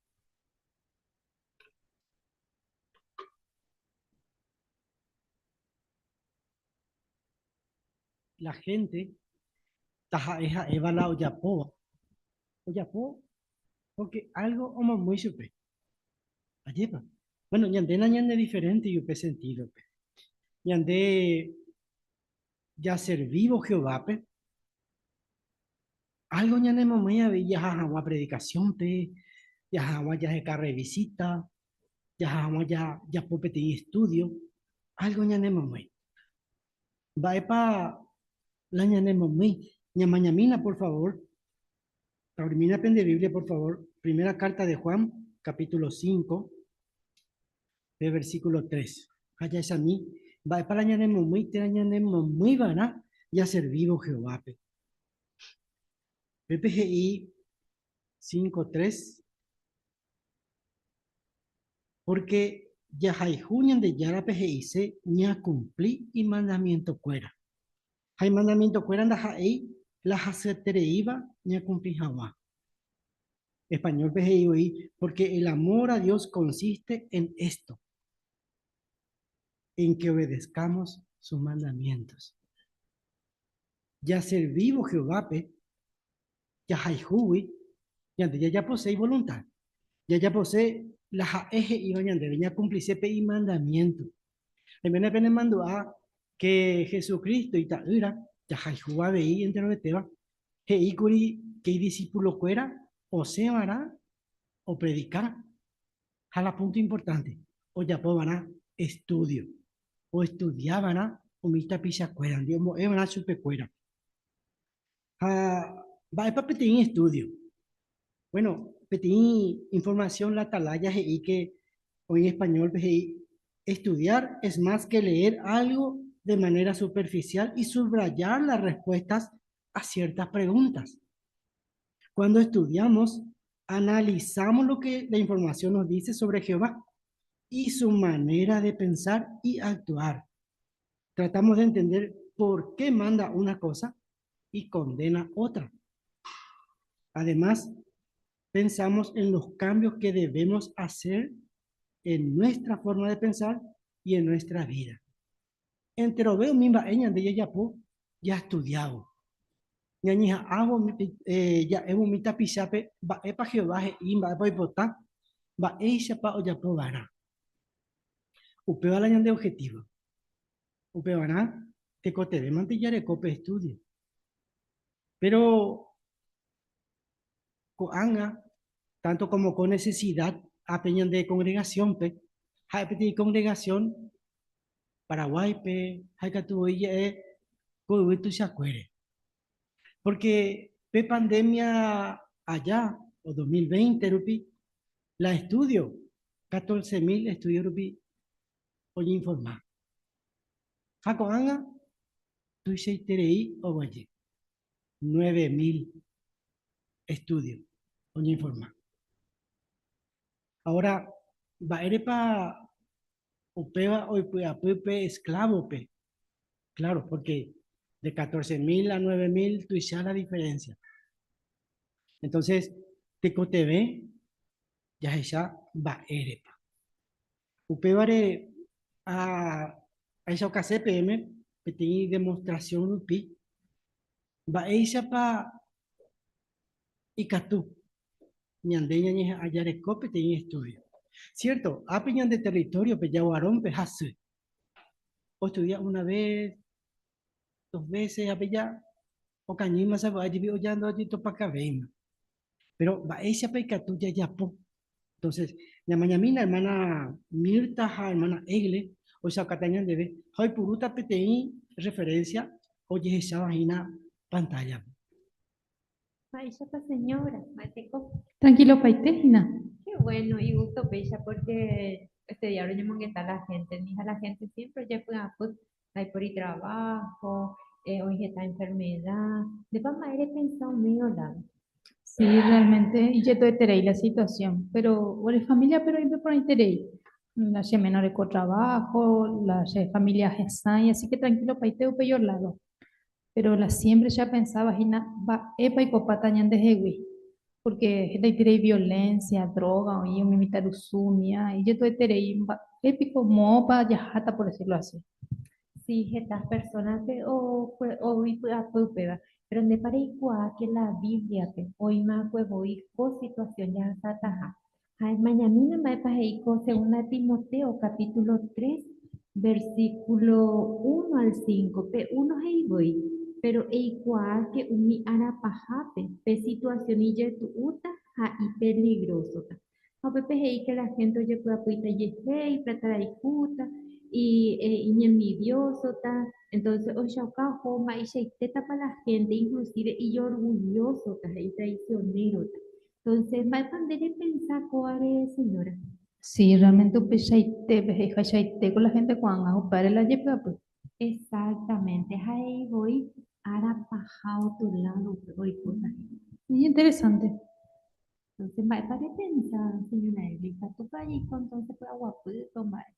La gente taha'e ha'éva la ojapóva, ojapo porque algo omomýi chupe. Ajépa? Bueno, ñande nañanediferéntei upe sentídope. Ñande jaservívo Jehovápe, álgo ñanemomýi avei jaha hag̃ua predikasiónpe, jaha hag̃ua jaheka rrevisíta, jaha hag̃ua jajapo peteĩ estúdio, álgo ñanemomýi. Mba'épa la ñanemomýi? Ñamañamína por favór Abrimína pende Biblia, por favor, primera carta de Juan, capítulo 5, pe versículo 3. Ha jahechami mba'épa la ñanemomýi térã ñanemomýi va'erã jaservívo Jehovápe. Pépe he'i 5, 3, Pórke jahayhu Ñandejárape he'ise ñakumpli imandamientokuéra. Ha imandamientokuéra ndaha'éi la hasyetereíva ñakumpli hag̃ua. Españólpe he'i voi, Porque el amor a Dios consiste en esto, en que obedezcamos sus mandamientos. Jaservívo Jehovápe, jahayhúgui, ñande jajapose ivoluntad, jajapose la ha'e he'íva ñandéve, ñakumplise pe imandamiénto. Oiméne penemandu'a ke Jesucristo ita'ýra jahayhu avei enterovetéva, he'i kuri ke idisipulokuéra osẽ va'erã opredika ha la punto importante. Ojapova'erã estudio, oestudiava'erã umi tapichakuérandi, ombo'eva'erã chupekuéra. Ha mba'épa peteĩ estudio? Bueno, peteĩ información la atalaya he'i que oĩ español-pe he'i estudiar es más que leer algo de manera superficial y subrayar las respuestas a ciertas preguntas. Cuando estudiamos, analizamos lo que la información nos dice sobre Jehová y su manera de pensar y actuar. Tratamos de entender por qué manda una cosa y condena otra. Además, pensamos en los cambios que debemos hacer en nuestra forma de pensar y en nuestra vida. Enterove umi mba'e ñande jajapo jastudiávo. Ñañeha'ãvo ja'évo umi tapichápe mba'épa Jehová he'i, mba'épa oipota, mba'éichapa ojapo va'erã. Upéva la ñande objetivo. Upevarã tekotevẽmante jareko pe estudio. Péro ko'ág̃a, tanto como ko necesidad ápe ñande congregación-pe, ha'e peteĩ congregación Paraguáipe ha ikatu voi ja'e ko yvy tuichakuére. Porque pe pandemia aja, o 2020 rupi, la estudio, 14.000 estudio rupi oñeinforma. Ha ko'ág̃a tuichaiterei oguejy, 9.000 estudio oñeinforma. Ahora, mba'érepa upéva oipy'apy pe esklávope? Claro, porque de 14.000 a 9.000 tuicha la diferencia. Entonces, tekotevẽ jahecha mba'érepa. Upévare ahechaukase peẽme peteĩ demostración rupi mba'éichapa ikatu ñande ñañeha'ã jareko peteĩ estudio. Cierto, ápe ñande territorio-pe Jaguarón-pe hasy. Oestudia una vez, dos veces, ápe ja okañýma sapy'a jepi oja ndojetopakávéima. Pero mba'éichapa ikatu jajapo? Entonces, ñamañamína hermana Mirta ha hermana Egle ohechaukata ñandéve ha oipurúta peteĩ referencia ojehecháva hína pantalla-pe. Mba'éichapa señora, mba'eteko. Tranquilopaite hína. Qué bueno y gusto péicha porque este día roñemongeta la gente, mija la gente siempre ojepy'apy, ndaipóri trabajo, eh, oĩ heta enfermedad, ndépa mba'e repensa umíva lado? Sí, realmente ijetu'ueterei la situación, pero ore familia pero oĩpe porãiterei. La che ména oreko trabajo, la che familia hesãi, así que tranquilopaite upe yo lado. Pero la siempre che apensáva hína mba'épa oikopáta ñandehegui, porque hetaiterei violencia, droga oĩ umi mitãrusu umía, ijetu'ueterei mba'e piko moõpa jaháta por decirlo así. Sí, heta persónape oipy'apy upéva. Péro ndépa reikuaa ke la Bíbliape oĩma'akue voi ko situasión jahasataha. Ha emañamína mba'épa he'i ko Segunda de Timoteo capítulo 3, versículo 1 al 5. Pe uno he'i voi, Péro eikuaáke umi ára pahápe pe situasión ijetu'úta ha ipeligrósota. Ha upépe he'i ke la hénte ojepy'apýta ijehe, iplatarayhúta, iñenvidiósota. Entonces ohechauka oho mba'eichaitétapa la hénte, inclusive ijorgullósota ha itraisionérota. Entonces, mba'épa nde repensa kóvare, señora? Sí, realmente upeichaite, he'ihachaite ko la hénte ko'ág̃a upévare la jepy'apy. Exactamente, ha he'i voi ára paha otro lado upe oikóta hína. Iñinteresante. Entonces, mba'épa repensa, señora Evelyn? Ikatúpa jaiko entonces py'aguapýpe o mba'e?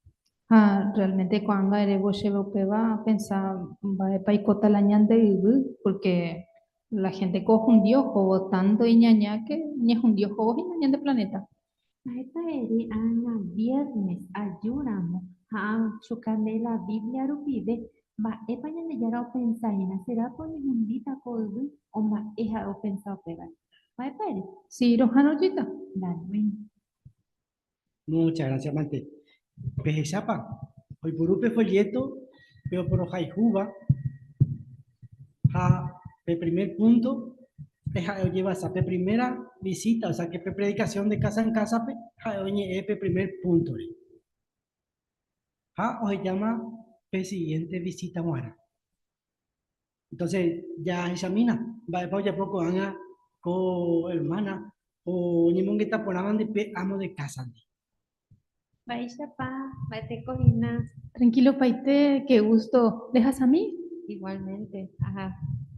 Ha realmente ko'ág̃a erévo chéve upéva apensa mba'épa oikóta la ñande yvy, porque la gente ko ohundi ohóvo, tanto iñaña que oñehundi ohóvo hína ñande planeta. Mba'épa ere ág̃a viernes ajúramo ha achoka nde la Biblia rupive, mba'épa Ñandejára opensa hína? Serápa oñehundíta ko yvy o mba'e ha'e opensa upévare? Mba'épa ere? Sí, roha'arõjeýta. Dale, bueno. Muchas gracias, mante. Pehechápa, oipuru pe folleto pe oporohayhúva ha pe primer punto pe ha'e ojevasa pe primera visita, o sea que pe predicación de casa en casa-pe ha'e oñe'ẽ pe primer punto-re. Ha ohejáma pe siguiente visita g̃uarã. Entonces, jahechamína mba'épa ojapo ko'ág̃a ko hermana oñemongeta porãvandi pe amo de casa-ndi. Mba'éichapa, mba'eteko hína. Tranquilo paite, qué gusto. Rehasami? Igualmente, aha,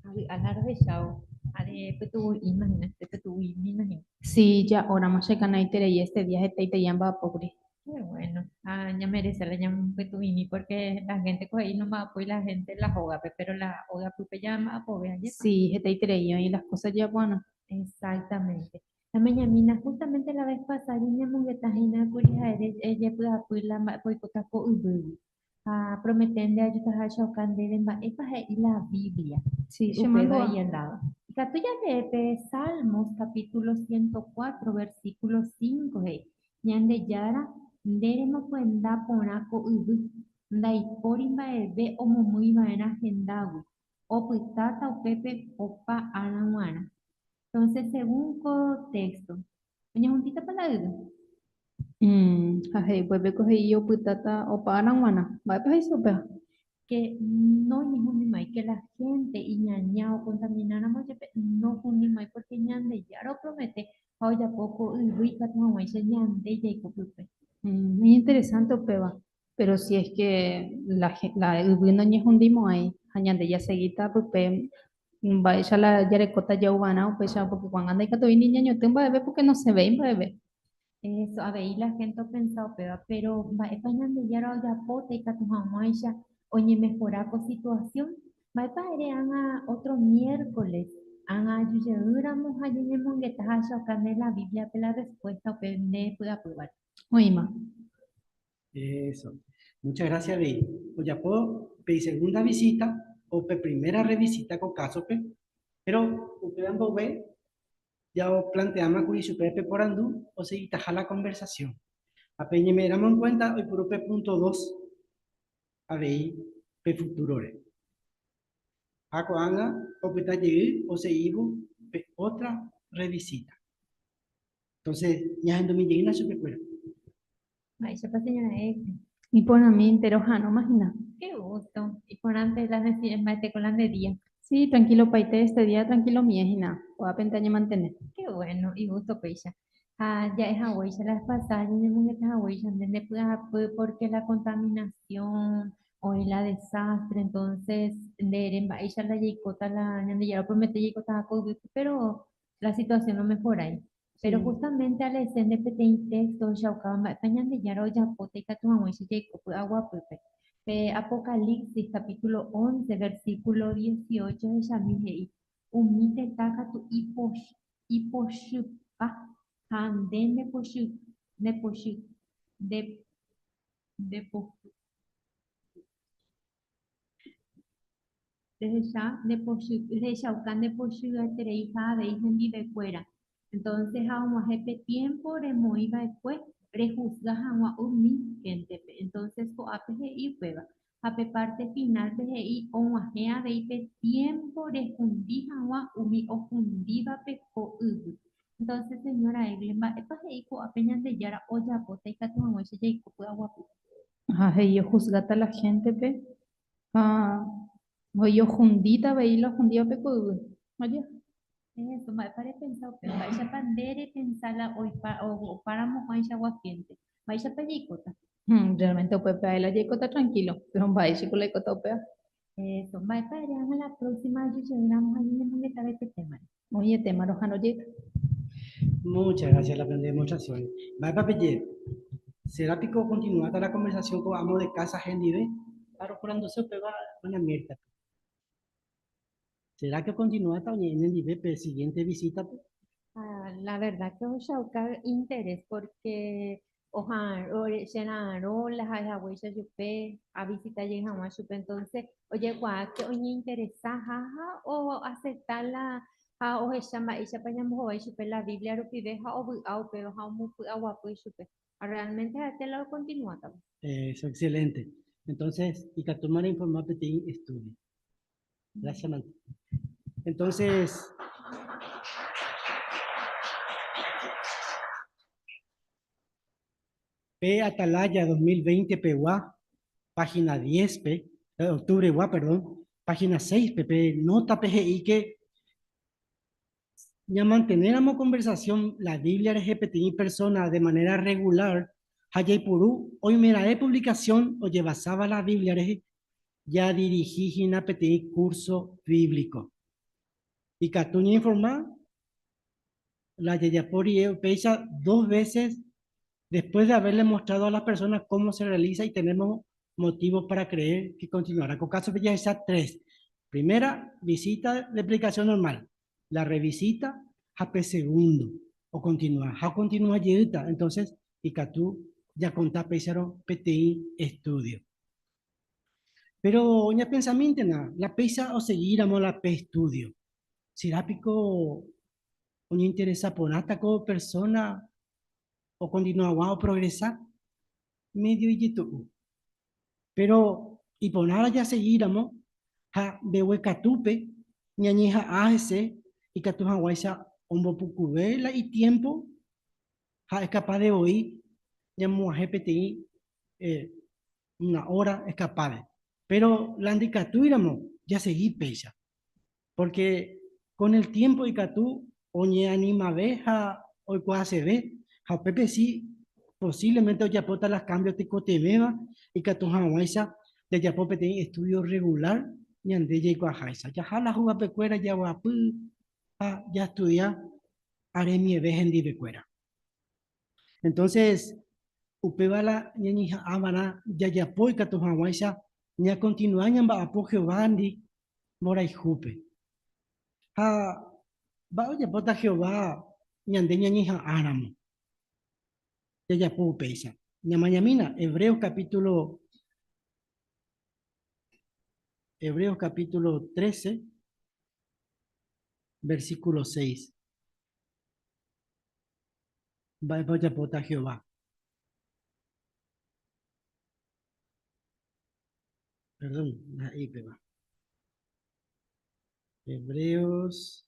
avy'a la rohechávo. Ha repytu'u'íma hína, repytu'u'imína hína. Sí, ya órama che kanaiterei este día hetaiterei amba'apókuri. Qué bueno, ha ñamerece la ñamopytu'u'imi porque la gente ko he'i nomba'apói la gente la hógape, pero la ógapýpe ñamba'apove ajépa. Sí, hetaiterei oĩ las cosas japu'arã. Exactamente. Ñamañamína, justamente la vez pasada ñañemongeta hína kuri ha'ére ejepy'apy la mba'épa oikóta ko yvýgui. Ha promete nde ajutaha ahechauka ndéve mba'épa he'i la Biblia. Sí, che Upéva mandu'a. ijendáva. Ikatu jalee pe Salmos capítulo 104 versículo 5 he'i, Ñandejára, nde remopyenda porã ko yvy, ndaipóri mba'eve omomýi va'erã hendágui, opytáta upépe opa ára g̃uarã. Entonces, según ko texto, oñehundítapa la yvy? Ha he'i upépe ko he'i opytáta opa ára g̃uarã. Mba'épa he'ise upéva? Que no oñehundimái, que la gente iñaña okontamináramo jepe nohundimái porque Ñandejára opromete ha ojapo ko yvy ikatu hag̃uáicha ñande jaiko pype. Muy interesante upéva. Pero si es que la, la yvy noñehundimo'ãi ha ñande jasegíta pype mba'éicha la jarekóta ja'uvarã upéicha porque ko'ág̃a ndaikatúi ni ñañotỹ mba'eve porque nosẽvéi mba'eve. Eso, avei la gente opensa upéva, pero mba'épa Ñandejára ojapóta ikatu hag̃uáicha oñemehora ko situasión? Mba'épa ere ág̃a ótro miércoles, ág̃a ajujeýramo ha ñañemongeta ha ahechauka nde la Bíbliape la respuesta upe nde py'apývare? Oĩma. Eso. Muchas gracias, avei. Ojapo pe isegunda visita o pe primera revisita ko kásope, péro upéva mboyve ja oplanteáma kuri chupe pe porandu osegitaha la konversasión. Ha pe ñeme'ẽramo en kuénta oipuru pe púnto dos avei pe futúrore. Ha ko'ág̃a opyta jey osegívo pe ótra rrevisíta. Entonces, ñahendumi jeýna chupekuéra. Mba'éichapa señora Egle? Iporãmínte roha'arõma hína. Qué gusto. Iporãnte la mba'eteko la nde día. Sí, tranquilo paite este día tranquilo mie hína. Ko'ápente añemantene. Qué bueno, igusto péicha. Ha ja'e haguéicha la vez pasada ñañemongeta haguéicha nde ndepy'apy porque la contaminación oĩ la desastre, entonces nde ere mba'éicha la jaikóta la Ñandejára opromete jaikotaha ko yvýpe, pero la situación no mejorái. Pero justamente aleese nde peteĩ texto ohechaukáva mba'épa Ñandejára ojapóta ikatu hag̃uáicha jaiko py'aguapýpe. Pe Apocalipsis capítulo 11 versículo 18 ohechami he'i, Umi tetã katu ipochypa ha nde ndepochy, ndepochy, nde, ndepochy. Rehecha nde pochy, rehechauka nde pochyetereiha avei hendivekuéra. Entonces ha og̃uahẽ pe tiempo remoĩ va'ekue rehusga hag̃ua umi héntepe. Entonces ko'ápe he'i upéva. Ha pe parte final-pe he'i og̃uahẽ avei pe tiempo rehundi hag̃ua umi ohundívape ko yvy. Entonces señora Egle, mba'épa he'i ko'ápe Ñandejára ojapóta ikatu hag̃uáicha jaiko py'aguapýpe? Ha he'i ohusgáta la héntepe ha he'i ohundíta avei la ohundívape ko yvy. Aje. Eso, mba'épa repensa upéva? Mba'éichapa nde repensa la oipa, opáramo ko'ãichagua hénte? Mba'éichapa jaikóta? Realmente upépe ae la jaikóta tranquilo, péro mba'éichiko la aikóta upéva? Eso, mba'épa ere ág̃a la próxima ajujeýramo ha ñañemongetave pe témare? Oĩetéma roha'arõ jeýta. Muchas gracias la pende demostración. Mba'épa peje? Será piko okontinuáta la conversación ko amo de casa hendive? Ha roporanduse upéva doña Mirta-pe. Será que okontinuáta oñe'ẽ nendive pe siguiente visita-pe? Ah, la verdad que ohechauka interés porque oha'arõ, che ra'arõ la ha'e haguéicha chupe, avisita jey hag̃ua chupe, entonces ojekuaa ke oñeinteresa ha ha oacepta la ha ohecha mba'éichapa ñambohovái chupe la Biblia rupive ha ovy'a upéva ha omopy'aguapy chupe. Ha realmente ha'ete la okontinuátava. Eso, excelente. Entonces, ikatúma reinforma peteĩ estudio. Gracias, Manti. Entonces, pe Atalaya 2020 pegua. Página 10-pe, octubre-gua, perdón, página 6-pe, pe nota-pe he'i que ñamantenéramo conversación la Biblia rehe peteĩ persona de manera regular ha jaipuru oimeraẽ publicación ojevasáva la Biblia rehe, jadirihi hína peteĩ curso bíblico. Ikatu ñainforma la jajapo rire upéicha dos veces después de haberle mostrado a las personas cómo se realiza y tenemos motivos para creer que continuará. Ko caso-pe jahecha tres. Primera, visita de predicación normal. La revisita ha pe segundo, okontinua. Ha okontinua jeýta, entonces ikatu jakonta péicharõ peteĩ estudio. Pero ñapensamíntena, la péicha osegíramo la pe estudio, sera piko oñeinteresa porãta ko persona okontinuaguã oprogresa? Medio ijetu'u. Péro iporãra jasegíramo ha mbeguekatúpe ñañeha'ã hese ikatu hag̃uáicha ombopukuve la itiémpo ha eskapade voi ñamog̃uahẽ peteĩ una óra eskapade. Péro la ndikatúiramo jasegi péicha, pórke kon el tiémpo ikatu oñeanimave ha oikuaaseve, ha upépe si posívlemente ojapóta las kámbio tekotevẽva ikatu hag̃uáicha jajapo peteĩ estúdio rregulár ñande jaikuaaháicha. Jaha la hugapekuéra jaguapy ha jastudia aremieve hendivekuéra. Entonces, upéva la ñañeha'ãva'erã jajapo ikatu hag̃uáicha ñakontinua ñamba'apo Jehovándi mborayhúpe. Ha mba'e ojapóta Jehová ñande ñañeha'ãramo jajapo upéicha? Ñamañamína Hebreos capítulo Hebreos capítulo 13 versículo 6. Mba'épa ojapóta Jehová? Perdón, ndaha'éi péva. Hebreos.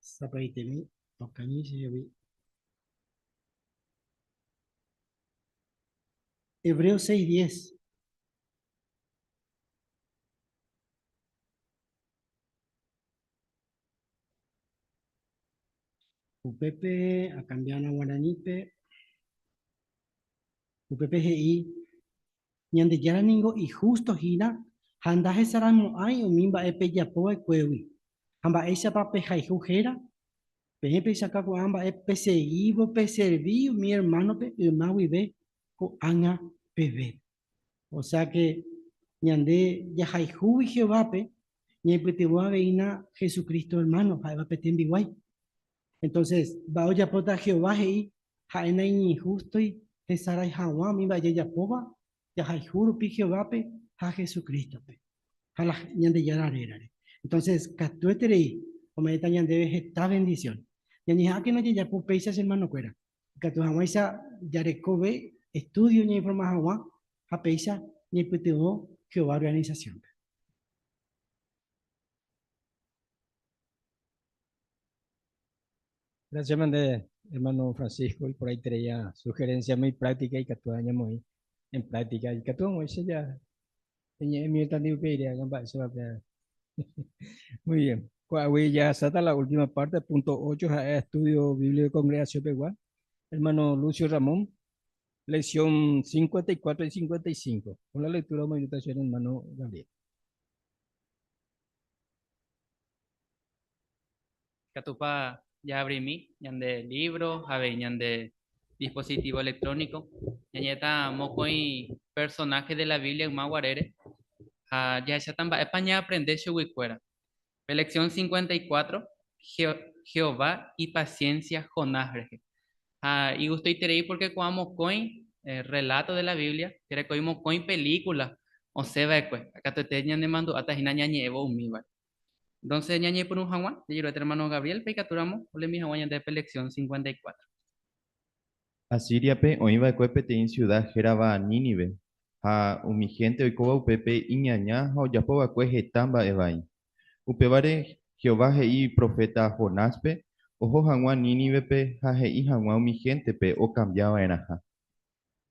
Sapaitemi okañy chehegui. Hebreos 6:10. Upépe akambiána guaranípe. Upépe he'i, Ñandejára ningo ihústo hína ha ndahesaraimo'ãi umi mba'e pejapo va'ekuégui, ha mba'éichapa pehayhu héra. Peẽ peichaka ko'ã mba'e pesegívo peservi umi ermánope yma guive ko'ág̃a peve. Osea ke ñande jahayhúgui Jehovápe, ñaipytyvõ aveína Jesucristo ermáno ha'éva pe tembiguái. Entonces, mba'e ojapóta Jehová he'i ha'e naiñinhústoi hesarái hag̃ua umi mba'e jajapóva jahayhu rupi Jehovápe ha Jesucrístope ha la Ñandejára rérare. Entonces, katueterei ome'ẽta ñandéve heta vendisión. Ñañeha'ãkena jajapo péicha che ermanokuéra. Ikatu hag̃uáicha jarekove estúdio ñainforma hag̃ua ha péicha ñaipytyvõ Jehová organisasiónpe. Gracias mande, hermano Francisco, y por ahí traía sugerencia muy práctica y ikatu ñamoĩ en práctica. Ikatu hag̃uáicha ja ñe'ẽmiéta ndive irea mba'éichapa pe. Muy bien. Ko'águi jahasáta la última parte, punto 8, ha'e estudio bíblico congregación pegua. Hermano Lucio Ramón, lección 54 y 55. Con la lectura omoirũta che hermano Gabriel. Ikatúpa jaavrimi ñande lívro ha avei ñande dispositivo electrónico. Ñañe'ẽta mokõi personaje de la Biblia yma guarére ha jahecháta mba'épa ñaaprende chuguikuéra. Pe lección 54, Jehová ipaciencia Jonás rehe. Ha igustoiterei porque ko'ã mokõi relato de la Biblia, jerekói mokõi película osẽva'ekue, ha katuete ñanemandu'áta hína ñañe'ẽvo umívare. Entonces, ñañepyrũ hag̃ua, jajeruréta hermano Gabriel-pe ikatúramo olemi hag̃ua ñandéve pe lección 54. Asíriape oĩ va'ekue peteĩ siuda hérava Nínive, ha umi hénte oikóva upépe iñaña ha ojapo va'ekue heta mba'e vai. Upévare Jehová he'i iproféta Jonáspe oho hag̃ua Nínivepe ha he'i hag̃ua umi héntepe okambia va'erãha.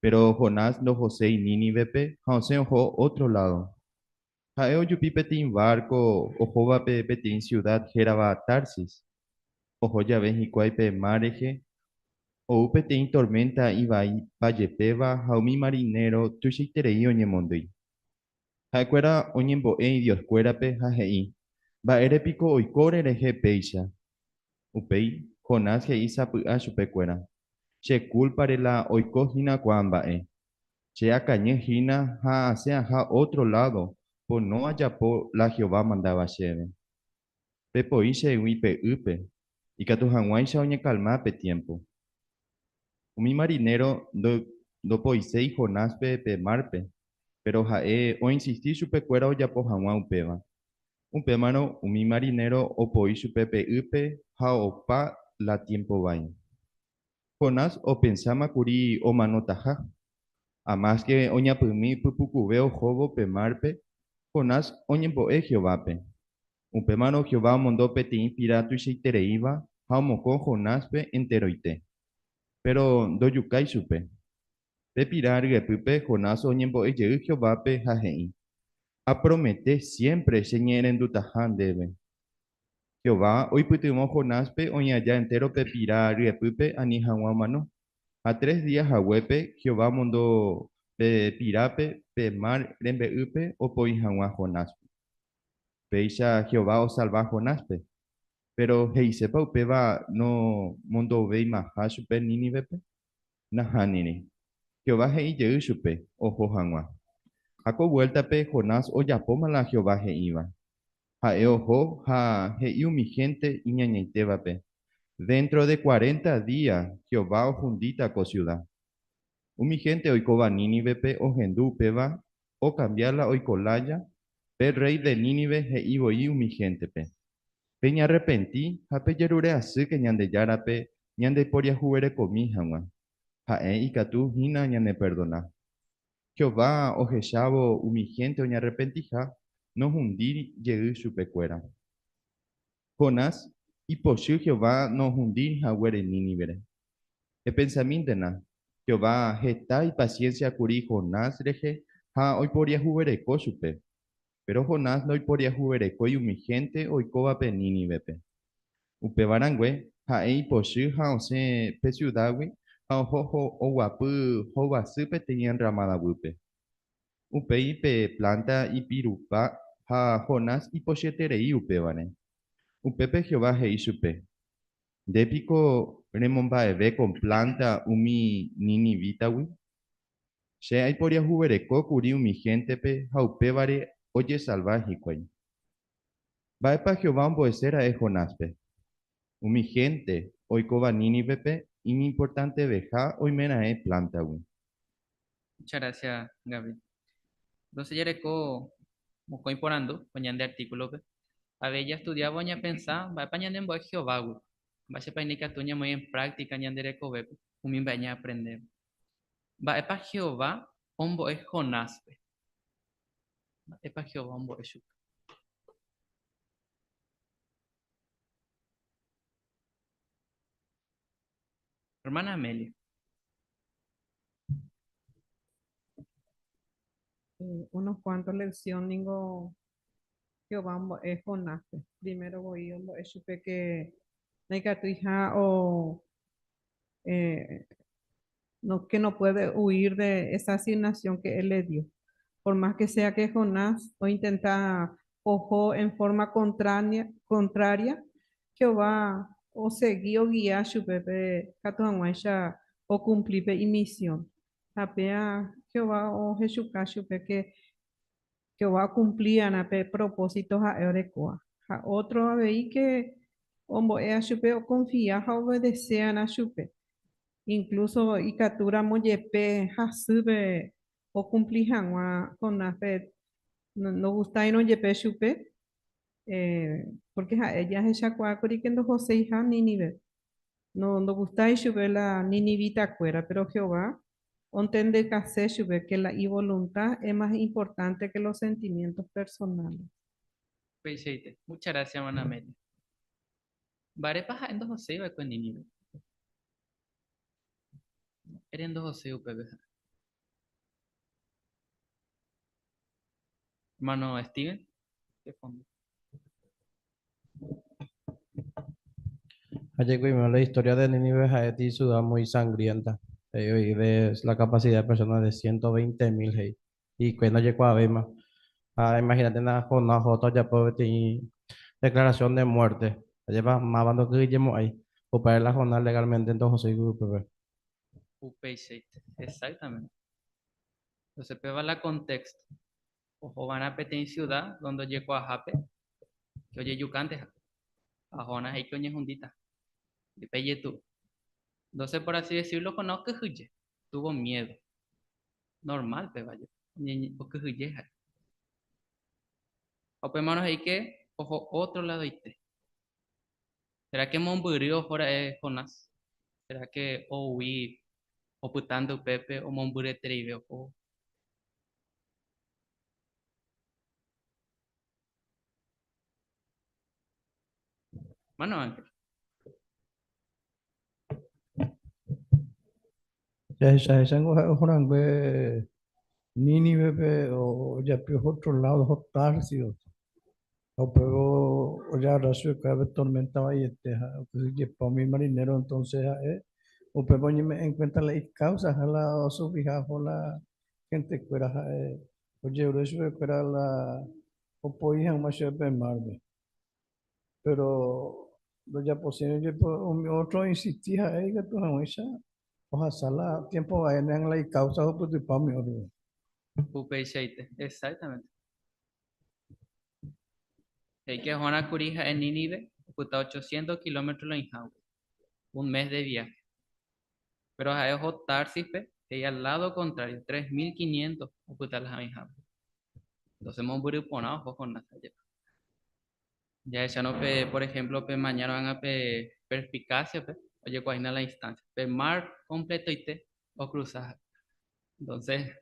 Péro Jonás ndohoséi Nínivepe ha osẽ oho ótro ládo. Ha'e ojupi peteĩ várko ohóvape peteĩ siuda hérava Tarsis. Oho jave hikuái pe mar rehe, ou peteĩ torménta ivaipa jepéva ha umi marinéro tuichaiterei oñemondýi. Ha'ekuéra oñembo'e idioskuérape ha he'i, Mba'ére piko oiko orerehe péicha? Upéi, Jonás he'i sapy'a chupekuéra, Che kúlpare la oiko hína ko'ã mba'e. Che akañy hína ha asẽ aha ótro ládo pono ajapo la Jehová omandáva chéve. Pepoi chegui pe ýpe, ikatu hag̃uáicha oñekalma pe tiémpo. Umi marinéro ndopoiséi Jonáspe pe márpe, péro ha'e oinsisti chupekuéra ojapo hag̃ua upéva. Upémarõ umi marinéro opoi chupe pe ýpe ha opa la tiémpo vai. Jonás opensáma kuri omanotaha. Amáske oñapymi pypukuve ohóvo pe márpe, Jonás oñembo'e Jehovápe. Upémarõ Jehová omondo peteĩ pira tuichaitereíva ha omokõ Jonáspe enteroite. Péro ndojukái chupe. Pe pira ryepýpe Jonás oñembo'e jey Jehovápe ha he'i, Apromete siémpre cheñe'ẽrendutaha ndéve. Jehová oipytyvõ Jonáspe oĩ aja entéro pe pira ryepýpe ani hag̃ua omano. Ha tres día haguépe Jehová omondo pe pirápe pe mar rembe'ýpe opoi hag̃ua Jonáspe. Péicha Jehová osalva Jonáspe. Péro he'isépa upéva nomondoveimaha chupe Nínivepe? Nahániri. Jehová he'i jey chupe oho hag̃ua. Ha ko vuéltape Jonás ojapóma la Jehová he'íva. Ha'e oho ha he'i umi hénte iñañaitévape, Déntro de cuarenta día Jehová ohundíta ko siuda. Umi hénte oikóva Nínivepe ohendu upéva okambia la oiko lája, pe rréi de Nínive he'i voi umi héntepe, Peñarrepenti ha pejerure asýke Ñandejárape ñandeporiahuverekomi hag̃ua. Ha'e ikatu hína ñaneperdona. Jehová ohechávo umi hénte oñarrepentiha, nohundíri jey chupekuéra. Jonás ipochy Jehová nohundíri haguére Nínivere. Epensamíntena, Jehová heta ipasiénsia kuri Jonás rehe ha oiporiahuvereko chupe. Péro Jonás ndoiporiahuverekói umi hénte oikóvape Nínivepe. Upéva rangue, ha'e ipochy ha osẽ pe siudágui ha oho oguapy hovasy peteĩ enrramáda guýpe. Upéi pe plánta ipirupa ha Jonás ipochyeterei upévare. Upépe Jehová he'i chupe, Nde piko remomba'eve ko plánta umi ninivítagui? Che aiporiahuvereko kuri umi héntepe ha upévare ojesalva hikuái. Mba'épa Jehová ombo'ese ra'e Jonáspe? Umi hénte oikóva Nínivepe iñimportanteveha oimeraẽ plántagui. Muchas gracias, Gaby. Entonces jareko mokõi porandu ko ñande artículo-pe. Avei jastudiávo ñapensa mba'épa ñanembo'e Jehovágui, mba'éichapa ikatu ñamoĩ en práctica ñande rekovépe umi mba'e ñaaprendéva. Mba'épa Jehová ombo'e Jonáspe? Mba'épa Jehová ombo'e chupe? Hermana Amelia. Eh, unos cuantos lección ningo Jehová ombo'e Jonáspe. Primero voi ombo'e chupe que ndaikatuiha o eh, no, que no puede huir de esa asignación que él le dio. Por más que sea que Jonás o intenta oho en forma contraria, contraria Jehová osegi oguia chupe pe katu hag̃uáicha okumpli pe imisión. Ha péa Jehová ohechuka chupe ke Jehová okumplí'arã pe propósito ha'e orekóva. Ha ótro avei ke ombo'éva chupe okonfia ha ovedese'arã chupe. Inklúso ikatúramo jepe hasýpe okumpli hag̃ua Jonáspe ndogustáirõ jepe chupe, pórke ha'e jahechakuaákuri ke ndohoseiha Nínive. No ndogustái chupe la ninivitakuéra, péro Jehová ontendekase chupe ke la ivolunta es más importante ke los sentimientos personales. Upeichaite. Muchas gracias, hermana Amelia. Mba'érepa ha'e ndohoséi va'ekue Nínive? Ere ndohoséi upépe ha'e. Hermano Steven, de fondo. Ha jaikuaáma la historia de Nínive ha'éti ciudad muy sangrienta, he'i oĩ de la capacidad de personas de 120.000 he'i, hikuái ndojekuaavéima. Ha imagínate na Jonás ohóta ojapo peteĩ declaración de muerte, ajépa máva ndokyhyjemo'ãi, upévare la Jonás legalmente ndohoséi kuri upépe. Upeichaite, exactamente. Entonces péva la contexto. Oho va'erã peteĩ ciudad donde ojekuaahápe ke ojejukánteha, ha Jonás he'i ke oñehundíta. Jepe ijetu'u. Entonces, por así decirlo, Jonás okyhyje, tuvo miedo. Normal péva jepe, okyhyje ha'e. Ha upémarõ he'i ke oho otro ladoite. Será ke mombyry oho ra'e Jonás? Será ke oúi opytánte upépe omombyryetereive ohóvo? Mano Ángel. Jahechahechango ha'e ohorangue Nínivepe ojapi oho otro lado oho Tarsis ha upévo ojagarra chupekuéra pe tormenta vaiete ha okyhyjepa umi marinero entonces ha'e upépe oñeme'ẽ en cuenta la icausa ha la osufriha oho la gentekuéra ha'e ojerure chupekuéra la opoi hag̃ua chupe pe mar-pe. Péro ndojaposéirõ jepe umi ótro oinsisti ha'e ikatu hag̃uáicha ohasa la tiémpo vai la ikáusa ohupytypa umi ótrope. Upeichaite, exactamente. He'i ke ohórã kuri ha'e Nínive opyta ochocientos kilómetro oĩhágui, un mes de viaje. Péro ha'e oho Társispe, he'i al lado contrario, 3500 opyta la oĩhápe. Entonces mombyry porã oho Jonás ajépa. Jahechárõ pe, por ejemplo, pe mañárõ ág̃a pe perspicacia-pe, ojekuaahína la instancia. Pe mar completoite okruza ha'e. Entonces,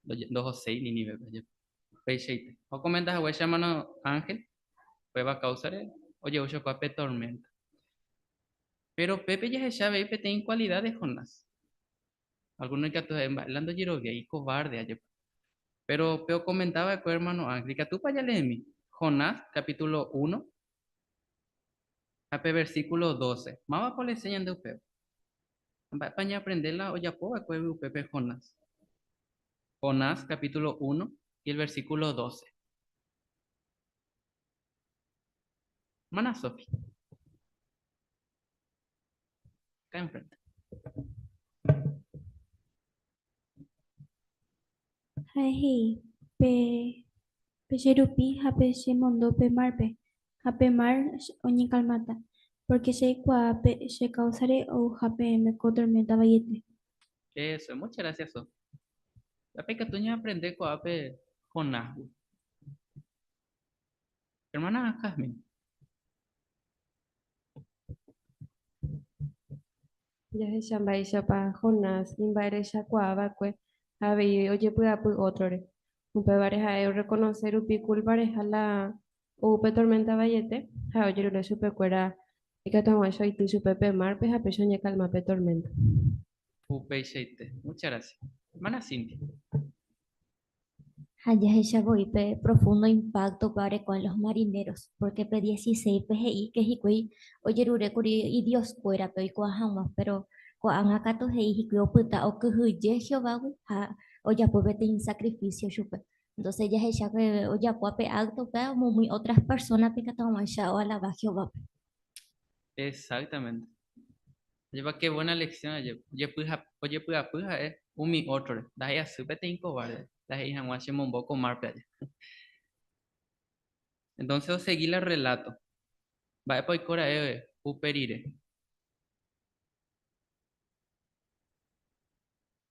ndohoséi Nínive-pe ajépa. Upeichaite. Ha okomenta haguéicha hermano Ángel, upéva káusare ojehu chokua pe tormenta. Péro pépe jahecha avei peteĩ cualidad de Jonás. Alguno ikatu he'i mba'e la ndojeroviái, ikovarde ajépa. Péro pe okomenta va'ekue ermáno Ángel, ikatúpa jaleemi? Jonás capítulo 1 ha pe versículo 12. Mávapa oleese ñande upéva? Ha mba'épa ñaaprende la ojapo va'ekuégui upépe Jonás? Jonás capítulo 1 y el versículo 12. Hermana Sofi. Acá enfrente. Ha'e he'i, Pe pecherupi ha pechemondo pe márpe, ha pe mar oñekalmáta, pórke che aikuaa pe che káusare ouha peẽme ko torménta vaiete. Eso, muchas gracias, Sofi. Mba'épa ikatu ñaaprende ko'ápe Jonásgui? Hermana Jazmín. Jahecha mba'éichapa Jonás imba'erechakuaa va'ekue ha avei ojepy'apy ótrore. Upévare ha'e orrekonose rupi kúlpareha la ou pe torménta vaiete, ha'e ojerure chupekuéra ikatu hag̃uáicha oity chupe pe márpe ha péicha oñekalma pe torménta. Upeichaite. Muchas gracias. Hermana Cintia. Ha jahecha voi pe profundo impacto oguereko en los marineros, porque pe 16-pe he'i ke hikuái ojerure kuri idioskuérape oikuaa hag̃ua, péro ko'ág̃a katu he'i hikuái opyta okyhyje Jehovágui ha ojapo peteĩ sakrifísio chupe. Entonces jahecha ke ojapo pe acto upéva omomýi otras persónape ikatu hag̃uáicha oalava Jehovápe. Exactamente. Ajépa qué buena lección aje. Ojepy'apy ha'e umi ótrore. Ndaha'éi asy peteĩ cobarde. Ndahe'i hag̃ua chemombo ko márpe aje. Entonces osegi la relato. Mba'épa oiko ra'e upe rire?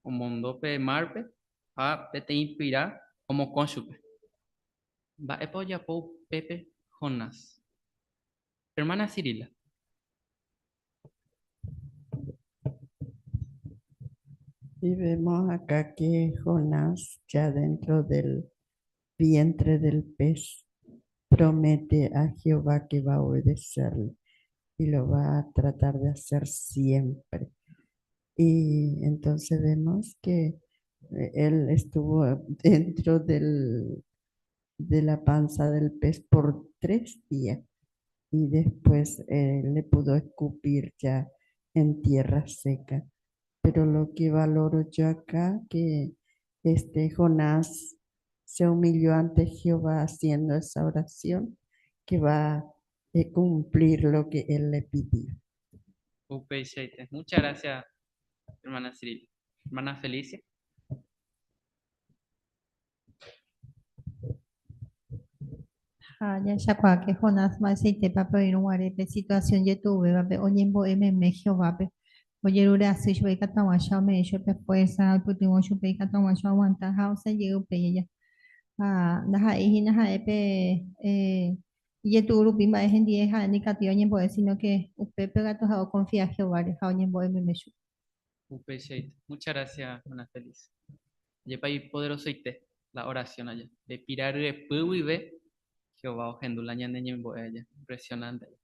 Omondo pe márpe ha peteĩ pira omokõ chupe. Mba'épa ojapo upépe Jonás? Hermana Cirila. Y vemos acá que Jonás, ya dentro del vientre del pez, promete a Jehová que va a obedecerle. Y lo va a tratar de hacer siempre. Y entonces vemos que eh, él estuvo dentro del, de la panza del pez por 3 días y después eh, le pudo escupir ya en tierra seca. Pero lo que valoro yo acá, que este Jonás se humilló ante Jehová haciendo esa oración que va a cumplir lo que él le pidió. Upeichaite. Muchas gracias, hermana Cirila. Hermana Felicia. Ha jahechakuaáke Jonás mba'eichaitépa pe oĩrõ guare pe situasión jetu'uvévape oñembo'e meme Jehovápe. Ojerure asy chupe ikatu hag̃uáicha ome'ẽ chupe fuérsa, oipytyvõ chupe ikatu hag̃uáicha oaguanta ha osẽ jey upéi aja. Ha ndaha'éi hína ha'e pe ijetu'u rupi mba'e hendie ha'e ndikatúi oñembo'e, síno ke upépe katu ha'e okonfia Jehováre ha oñembo'e meme chupe. Upeichaite. Muchas gracias, hermana Felicia. Ajépa ipoderosoite la oración aja. Pe pira ryepy guive Jehová ohendu la ñane ñembo'e aja. Impresionante aja.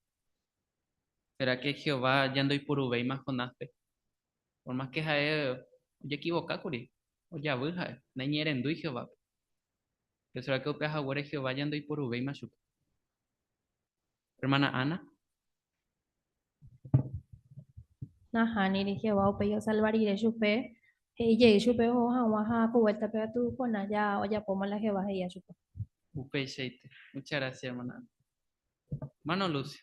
Será que Jehová ya ndoiporuvéima Jonáspe? Por más que ha'e ojequivoca kuri, ojavy ha'e, naiñe'ẽrendúi Jehovápe. Pero será que upe haguére Jehová ya ndoiporuvéima chupe? Hermana Ana. Nahániri, Jehová upéi osalva rire chupe, he'i jey chupe oho hag̃ua ha ko vuéltape katu Jonás ja ojapóma la Jehová he'íva chupe. Upeichaite. Muchas gracias, hermana Ana. Hermano Lucio.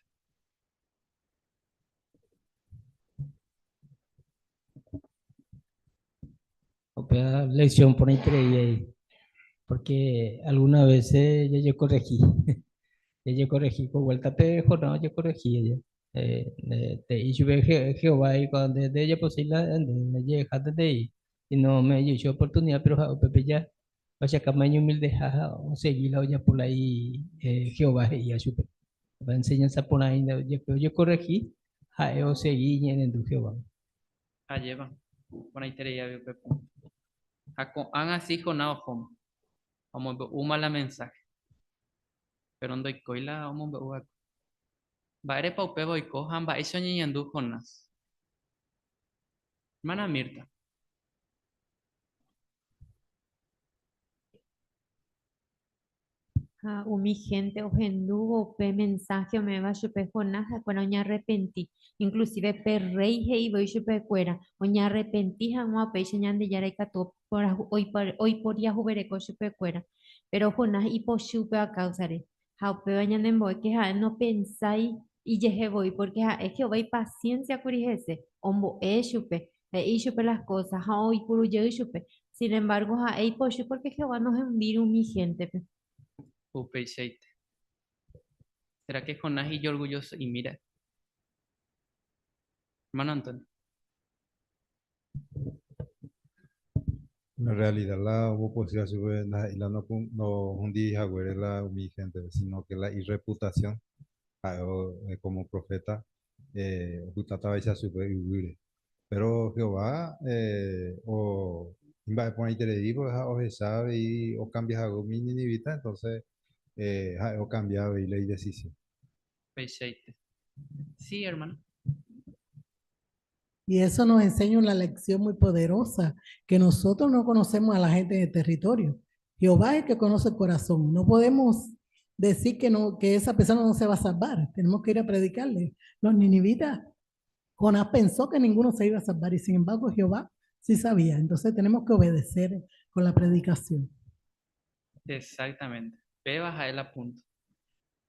Upéva lección porãiterei aí, porque algunas veces jajekorregi, jajekorregi ko vuéltape Jonás ojekorregi aja. Te'i chupe Jehová he'i kua nde ndejaposéi la nde rejehejáta nde'i, sino ome'ẽ jey chupe oportunidad péro ha'e upépe ja ohechakáma iñumildeha ha osegi la ojapo la Jehová he'íva chupe. Upéva enseñanza porã hína, jepe ojekorregi ha'e osegi iñe'ẽrendu Jehovápe. Ajépa, porãiterei avei upe punto. Ha ko'ág̃a si Jonás ohóma, omombe'úma la mensáhe. Péro ndoikói la omombe'u va'ekue. Mba'érepa upéva oiko ha mba'éicha oñeñandu Jonás? Hermana Mirta. Ha umi hénte ohendúvo upe mensáhe ome'ẽva chupe Jonás, ha'ekuéra oñarrepenti. Inklusive pe rréi he'i voi chupekuéra oñarrepenti hag̃ua upéicha Ñandejára ikatu oiporiahuvereko chupekuéra. Péro Jonás ipochy upéva káusare. Ha upéva ñanembo'e ke ha'e nopensái ijehe voi, pórke ha'e Jehová ipasiénsia kuri hese, ombo'e chupe, he'i chupe las kósa ha oipuru jey chupe. Sin embargo, ha'e ipochy pórke Jehová nohundíri umi héntepe. Upeichaite. Será que Jonás ijorgulloso'imi ra'e? Hermano Antonio. En realidad la ombopochy chupe ndaha'éi la nohundíri haguére la umi héntepe, sino que la irreputación ha'e como profeta opytátavaicha chupe yvýre. Péro Jehová o imba'eporãiterei ha ohecha avei okambia hague umi ninivita, entonces ha'e okambia avei la idecisión. Upeichaite. Sí, hermano. Y eso nos enseña una lección muy poderosa, que nosotros no conocemos a la gente en el territorio. Jehová es el que conoce el corazón. No podemos decir que, no, que esa persona no se va a salvar. Tenemos que ir a predicarle. Los ninivitas, Jonás pensó que ninguno se iba a salvar y sin embargo Jehová sí sabía. Entonces tenemos que obedecer con la predicación. Exactamente. Péva ha'e la punto.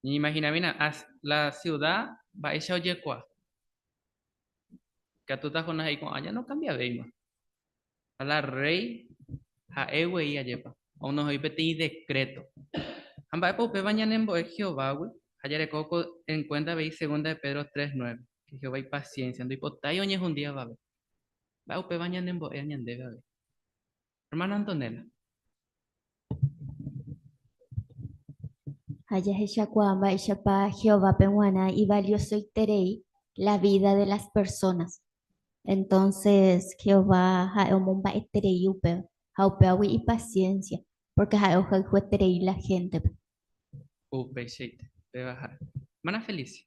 Ñañeimaginamína, la ciudad mba'éicha ojekuaa. Ikatúta Jonás he'i ko'ã ja nokambiavéima. Ha la rréi ha'e guei ajépa, onohei peteĩ dekréto. Ha mba'épa upéva ñanembo'e Jehovágui? Ha jareko ko enkuénta avei segunda de Pedro 3:9, ke Jehová ipasiénsia, ndoipotái oñehundi avave. Mba'e upéva ñanembo'e ñandéve avei. Hermana Antonella. Ha jahechakuaa mba'éichapa Jehovápe g̃uarã ivaliosoiterei la vida de las personas. Entonces Jehová ha'e omomba'eterei upéva, ha upévagui ipasiénsia, pórke ha'e ohayhueterei la héntepe. Upeichaite, péva ha'e. Hermana Felicia.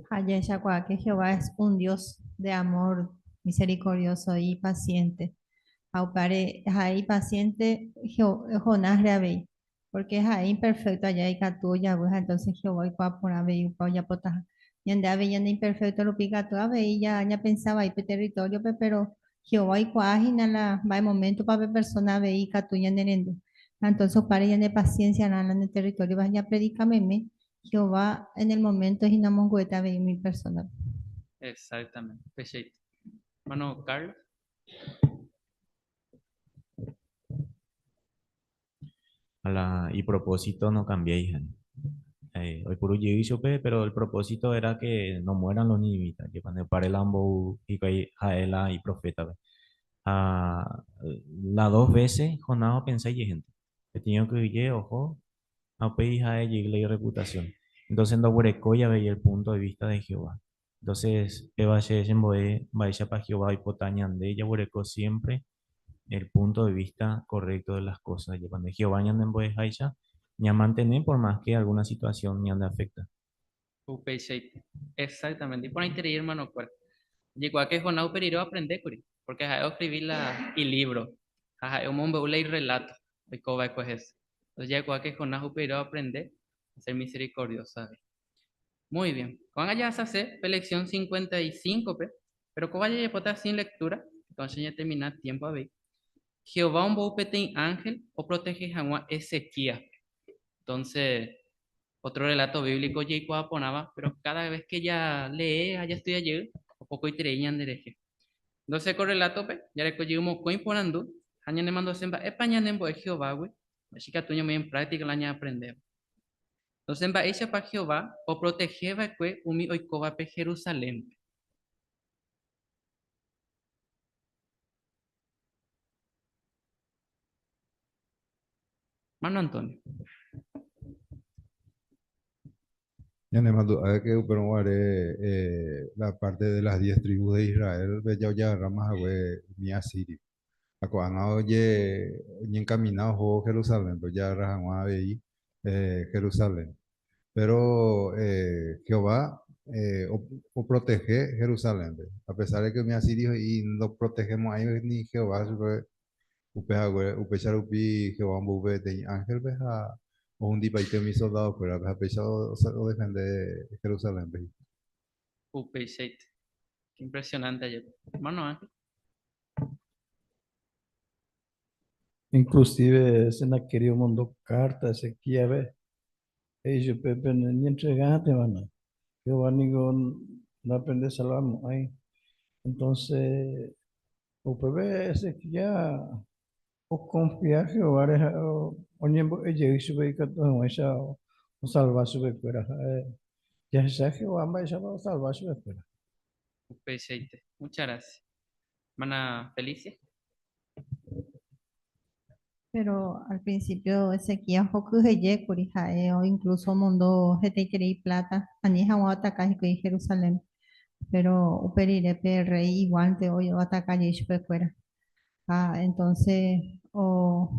Ha jahechakuaa que Jehová es un Dios de amor, misericordioso y paciente. Ha upévare ha'e ipaciente Jonás-re avei, porque ha'e imperfecto aja ikatu ojavy ha entonces Jehová oikuaa porã avei upe ojapotaha. Ñande avei ñande imperfecto rupi ikatu avei ñapensa vai pe territorio-pe, pero Jehová oikuaa hína la mba'e momento-pa pe persona avei ikatu ñanerendu. Ha entonces upévare ñane paciencia-rã la ñande territorio-pe ha japredika meme Jehová en el momento hína omongu'éta avei umi persona-pe. Exactamente, upeichaite. Hermano Carlos. A la ipropósito no cambiéi ha'e. Eh, oipuru jey chupe, pero el propósito era que no mueran los ninivitas, jepa ndepare la ombou hikuái ha'e la iprofétape. Ha la dos veces Jonás opensa ijehénte. Peteĩ okyhyje oho ha upéi ha'e jey la irreputación. Entonces ndoguerekói avei el punto de vista de Jehová. Entonces, péva che chembo'e mba'éichapa Jehová oipota ñande jaguereko siempre el punto de vista correcto de las cosas. Jepa nde Jehová ñanembo'eháicha ñamantene por más que alguna situación ñande afecta. Upeichaite. Exactamente. Iporãiterei hermanokuéra. Jaikuaa que Jonás upe rire oaprende kuri, porque ha'e oescribi la ilibro ha ha'e omombe'u la irrelato oiko va'ekue hese. Entonces jaikuaa que Jonás upe rire oaprende a ser misericordioso avei. Muy bien. Ko'ág̃a jahasase pe lección 55-pe, pero kóva jajapóta sin lectura, entonces ñatermina tiempo avei. Jehová ombou peteĩ ángel oprotehe hag̃ua Ezequíaspe. Entonces, otro relato bíblico jaikuaa porãva, pero cada vez que jalee ha jastudia jey, opokoiterei ñanderehe. Entonces, ko relato-pe jareko jey mokõi porandu ha ñanemandu'ase mba'épa ñanembo'e Jehovágui, mba'éicha ikatu ñamoĩ en práctica la ñaaprendéva. Entonces, mba'éichapa Jehová oprotehe va'ekue umi oikóvape Jerusalénpe? Mano Antonio. Ñanemandu'a que upérõ guare eh, la parte de las diez tribus de Israel pe ojagarráma hague umi asirio. Ha ko'ág̃a oje oñenkamina ohóvo Jerusalénpe ojagarra hag̃ua avei eh, Jerusalén. Pero eh, Jehová eh, oprotehe Jerusalénpe. A pesar de que umi asirio he'i ndoprotehemo'ãi ni Jehová chupe upe haguére, upéicha rupi Jehová ombou peteĩ ánhelpe ha ohundipaite umi soldadokuérape ha péicha odefende Jerusalénpe. Upeichaite. Qué impresionante ayer. Hermano Ángel. Inclusive Senaquerib omondo carta Ezequíaspe, he'i chupe, Pene ñentregátevana, Jehová niko napendesalvamo'ãi. Entonces, upépe Ezequías okonfia Jehováre ha oñembo'e jey chupe ikatu hag̃uáicha osalva chupekuéra. Ha'e jahecha Jehová mba'éichapa osalva chupekuéra. Upeichaite. Muchas gracias. Hermana Felicia. Pero al principio Ezequías okyhyje kuri ha'e o incluso omondo hetaiterei plata ani hag̃ua oataka hikuái Jerusalén. Pero upe rire pe rréi iguálnte oataka jey chupekuéra. Ha entonces o,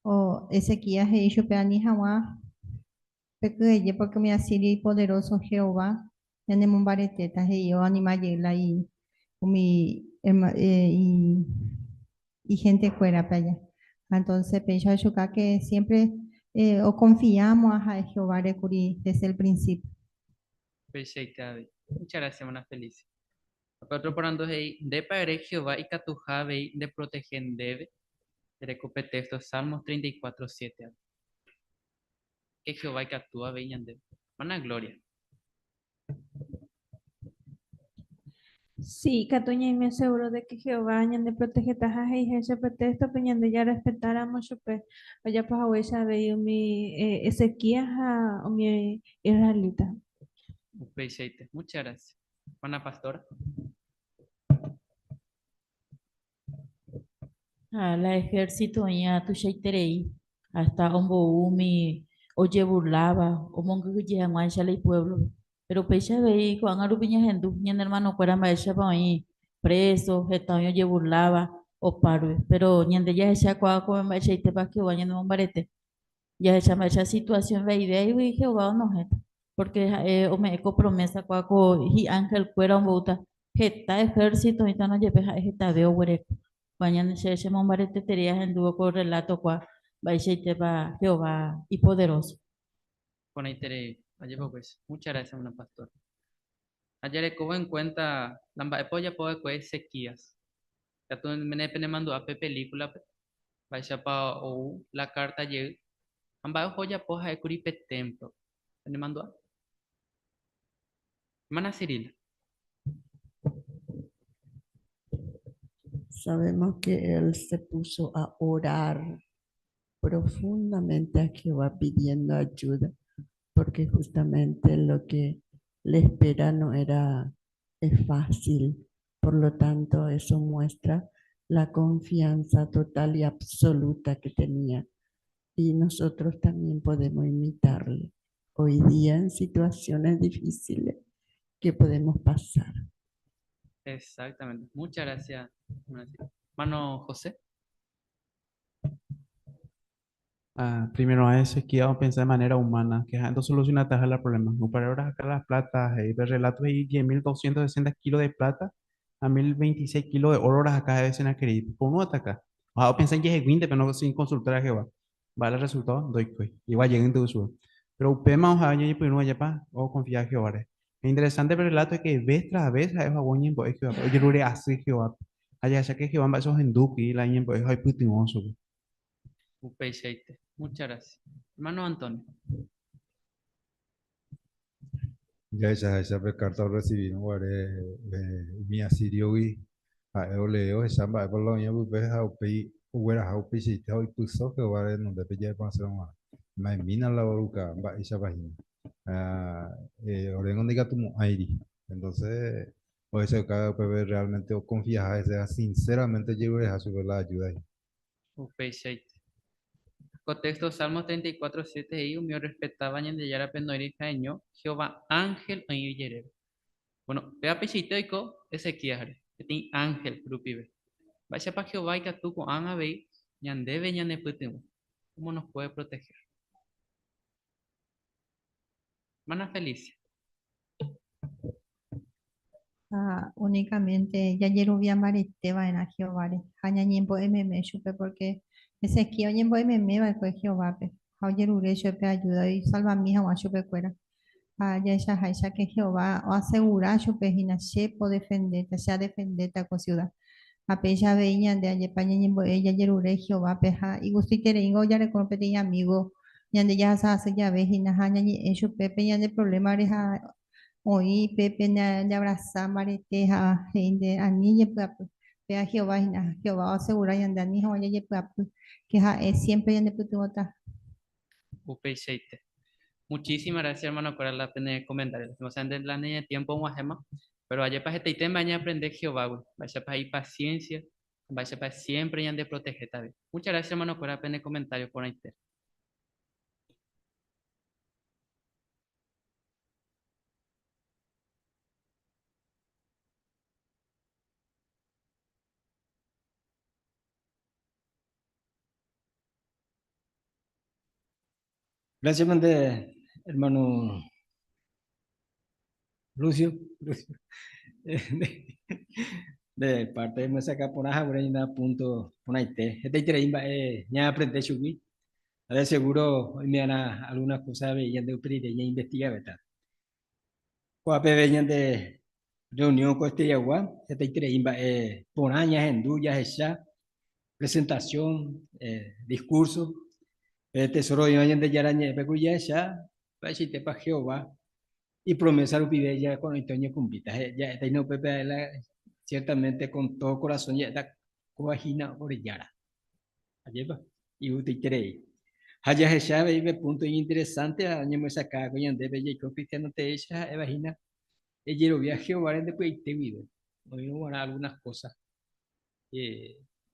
o Ezequías he'i chupe ani hag̃ua pekyhyje porque umi asirio ipoderóso Jehová ñanemombaretéta, he'i oanima jey la umi ihentekuérape aja. Ha entonces péicha ohechuka que siempre oconfiámo ha'e Jehováre kuri desde el principio. Upeichaite avei. Muchas gracias, hermana Felicia. Ha pe ótro porandu he'i, Ndépa ere Jehová ikatuha avei ndeprotehe ndéve? Ereko pe téxto Salmos 34, 7 avei. Ke Jehová ikatu avei ñandéve. Hermana Gloria. Sí, ikatu ñaime seguro de que Jehová ñandeprotehetaha he'iháicha pe téxtope ñande jarrespetáramo chupe, ojapo haguéicha avei umi Ezequías ha umi israelita. Upeichaite. Muchas gracias. Hermana pastora. Ha la ejército oĩva tuichaiterei, hasta ombou umi ojeburláva, omongyhyje hag̃uáicha la ipuévlope. Péro upéicha avei ko'ág̃a rupi ñahendu ñane ermanokuéra mba'éichapa oĩ préso, heta oĩ ojeburláva opárupi. Péro ñande jahechakuaa ko'ẽ mba'eichaitépa Jehová ñanemombarete. Jahecha mba'éicha situasión vaivéigui Jehová onohẽta. Porque ha'e ome'ẽ ko promesa kóa ko hi'ángelkuéra omboúta heta ejército oĩtarõ jepe ha'e hetave oguereko. Kóa ñande che chemombareteterei ahendúvo ko relato kóa mba'eichaitépa Jehová ipoderóso. Porãiterei, ajépa upéicha. Muchas gracias, hermana pastora. Ha jarekóvo en cuenta la mba'épa ojapo va'ekue Ezequías. Katu penemandu'a pe película-pe, mba'éichapa ou la carta jey ha mba'e oho ojapo ha'ékuri pe templo-pe. Penemandu'a? Hermana Cirila. Sabemos que él se puso a orar profundamente a Jehová pidiendo ayuda, porque justamente lo que le espera no era fácil. Por lo tanto, eso muestra la confianza total y absoluta que tenía. Y nosotros también podemos imitarle hoy día en situaciones difíciles que podemos pasar. Exactamente. Muchas gracias. Hermano José. Ah, primero a Ezequiel pensa de manera humana, que entonces soluciona ataja el problema. No para ahora sacar las plata, el relato de 10.260 kilos de plata a 1.026 kilos de oro acá de Senaquerib. Por uno ataca. O sea, piensa en que es pero no sin consultar a Jehová. Vale el resultado, doy coi. Igual lleguen de uso. Pero upema o sea, yo no allá o confía en Jehová. Es interesante el relato de que vez tras vez a Jehová Jehová. Oye, lo hace Jehová. Allá ya que Jehová va a esos henduki la ñembo es putimoso. Upeichaite. Muchas gracias. Hermano Antonio. Jahechaháicha pe kárta orresivírõ guare umi asíriogui, ha'e olee ohecha mba'épa la oĩva pype ha upéi ogueraha upeichaite ha oipyso Jehová renondépe ja'eporãsérõ g̃uarã. Ma'ẽmína la oruka mba'éichapa hína. Oréngo ndaikatumo'ãiri. Entonces ohechauka upépe realmente okonfiaha hese ha sinceramente ojerureha chupe la ayuda hína. Upeichaite. Ko texto Salmos 34, 7 he'i umi orrespetáva Ñandejárape noĩri ha'eño, Jehová ánhel oĩ ijerére. Bueno, péva peichaite oiko Ezequíasre, peteĩ ánhel rupive. Mba'éichapa Jehová ikatu ko'ág̃a avei ñandéve ñanepytyvõ? Cómo nos puede proteger? Hermana Felicia. Ha únicamente jajerovia mbarete va'erã Jehováre ha ñañembo'e meme chupe pórke Ezequías oñembo'e meme va'ekue Jehovápe ha ojerure chupe ajúda oisalvami hag̃ua chupekuéra. Ha jahechaháicha ke Jehová oasegura chupe hína che podefendéta, che adefendéta ko siuda. Ha péicha avei ñande ajépa ñañembo'e jajerure Jehovápe ha igustoitereíngo jarekórõ peteĩ amígo ñande jahasa asy jave hína ha ñañe'ẽ chupe pe ñane provlémare ha oĩ pépe ñandeavrasa mbarete ha he'i nde ani jepy'apy. Péva Jehová hína, Jehová oasegura ñande ani hag̃ua jajepy'apy, ke ha'e siémpre ñanepytyvõta. Upeichaite. Muchísimas gracias hermano-kuéra la pene comentario. Lastimosamente la ñane tiempo og̃uahẽma, pero ajépa hetaite mba'e ñaaprende Jehovágui, mba'éichapa ipaciencia, mba'éichapa siempre ñandeprotegéta avei. Muchas gracias hermano-kuéra pene comentario porãite. Gracias, mande, hermano Lucio. Lucio. De parte de myesakã porã haguére ñana punto porãite. Hetaiterei mba'e ñaaprende chugui. Ha de seguro oime'arã alguna cosa avei ñande upe rire ñainvestigavéta. Ko'ápeve ñande reunión ko estediagua hetaiterei mba'e porã ñahendu, jahecha, presentación, discurso, pe tesoro oĩva Ñandejára ñe'ẽpe kuri jahecha mba'eichaitépa Jehová ipromesa rupive jako'õite oñekumplíta. Ja'éta hína upépe ha'e la ciertamente con todo corazón ja'éta kóva hína ore Jára. Ajépa? Igustoiterei. Ha jahecha avei pe punto iñinteresante ha oñemyesakã ko ñandéve jaiko cristiano teéicha ha'éva hína ejerovia Jehováre nde py'aite guive. Oĩrõ g̃uarã algunas cosas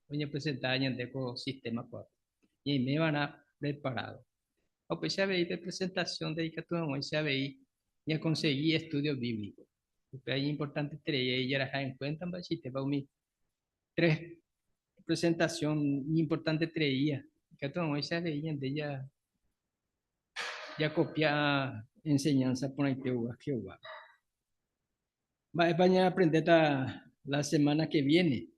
oñepresentáva ñande ko sistema kuápe. Ñaime va'erã preparado. Ha upéicha avei pe presentación de ikatu hag̃uáicha avei ñakonsegi estudio bíblico. Upéva iñimportanteterei jaraha en cuenta mba'eichaitépa umi tres presentación iñimportantetereía. Ikatu hag̃uáicha avei ñande ja jakopia enseñanza porãite oúva Jehová. Mba'épa ñaaprendéta la semana que viene?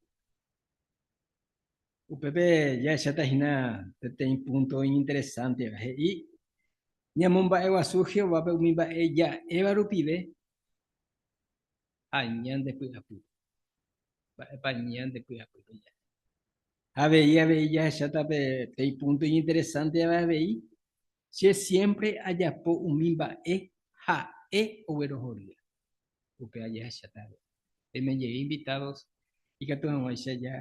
Upépe jahecháta hína peteĩ punto iñinteresánteva. He'i, Ñamomba'eguasu Jehovápe umi mba'e ja'éva rupive ha ñandepy'apy. Mba'épa ñandepy'apýpe ja'e? Avei, avei jahecháta peteĩ punto iñinteresánteva avei, che siémpre ajapo umi mba'e ha'e oguerohorýva. Upéva jahecháta avei. Peime jey invitados ikatu hag̃uáicha ja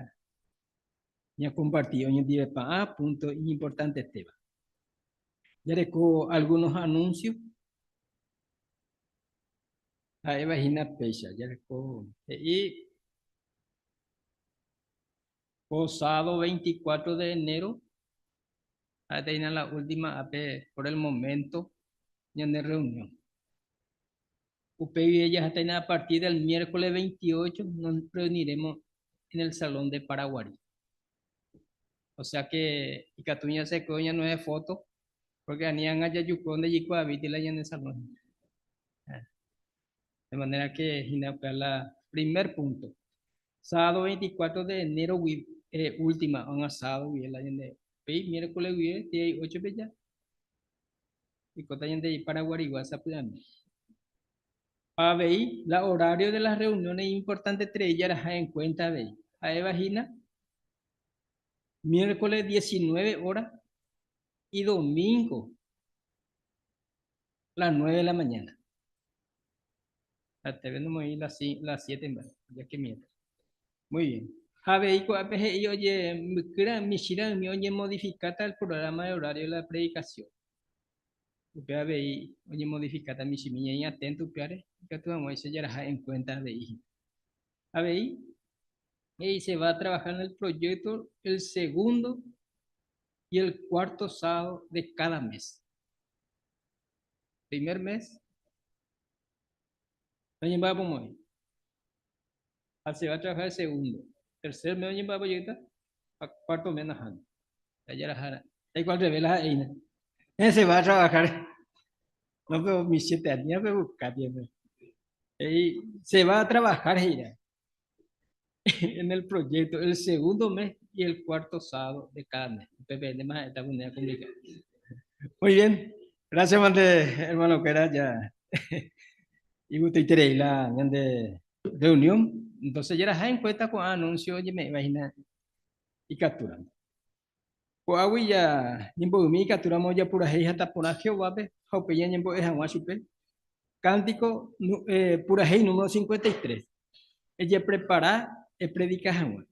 ñakomparti oñondivepa ã punto iñimportantetéva. Jareko algunos anuncios. Ha'éva hína péicha, jareko he'i ko sábado 24 de enero, ha'éta hína la última ápe por el momento ñane reunión. Upe guive jaháta hína a partir del miércoles 28 nos reuniremos en el Salón de Paraguarí. O sea que ikatu ñasẽkue ñanohẽ foto, porque ani ág̃a jajukue onde jaikuaavíti la ñane salón. De manera que hína upéva la primer punto. Sábado 24 de enero gui, eh, última, ág̃a sábado guive la ñande, upéi miércoles guive, 18 pe ja. Oikóta ñande Paraguarigua sapy'ami. Avei, la horario de las reuniones iñimportanteterei jaraha en cuenta avei. Ha'éva hína miércoles 19 horas y domingo las 9 de la mañana. Ha'eteve nomoĩ las 7 mba'e, ya que miércoles. Muy bien. Ha avei ko'ápe he'i oje mbykyra michĩra'ymi oñemodifikáta el programa de horario de la predicación. Upe avei oñemodifikáta michĩmi ñaĩ atento upévare ikatu hag̃uáicha jaraha en cuenta avei hína. Avei he'i se va a trabajar en el proyecto el segundo y el cuarto sábado de cada mes. Primer mes noñemba'apomo'ãi. Ha se va a trabajar el segundo. Tercer mes oñemba'apo jeýta ha cuarto mes nahániri. Jaraha Taiko al revés la ha'eína. Se va a trabajar. No, pero michete año pe buscar tiene. Y se va a trabajar he'irã en el proyecto el segundo mes y el cuarto sábado de cada mes. Upe más esta moneda complicada. Muy bien. Gracias, mante, hermano, que era ya. Y gustoiterei la ñande reunión. Entonces, jaraha en cuenta ko'ã anuncio oñeme'ẽva hína ikatúramo. Ko'águi ja ñembo'ymi ikatúramo japurahéi hatã porã Jehovápe ha upéi ñañembo'e hag̃ua chupe. Kántiko purahéi número 53. Ejeprepara epredika hag̃ua.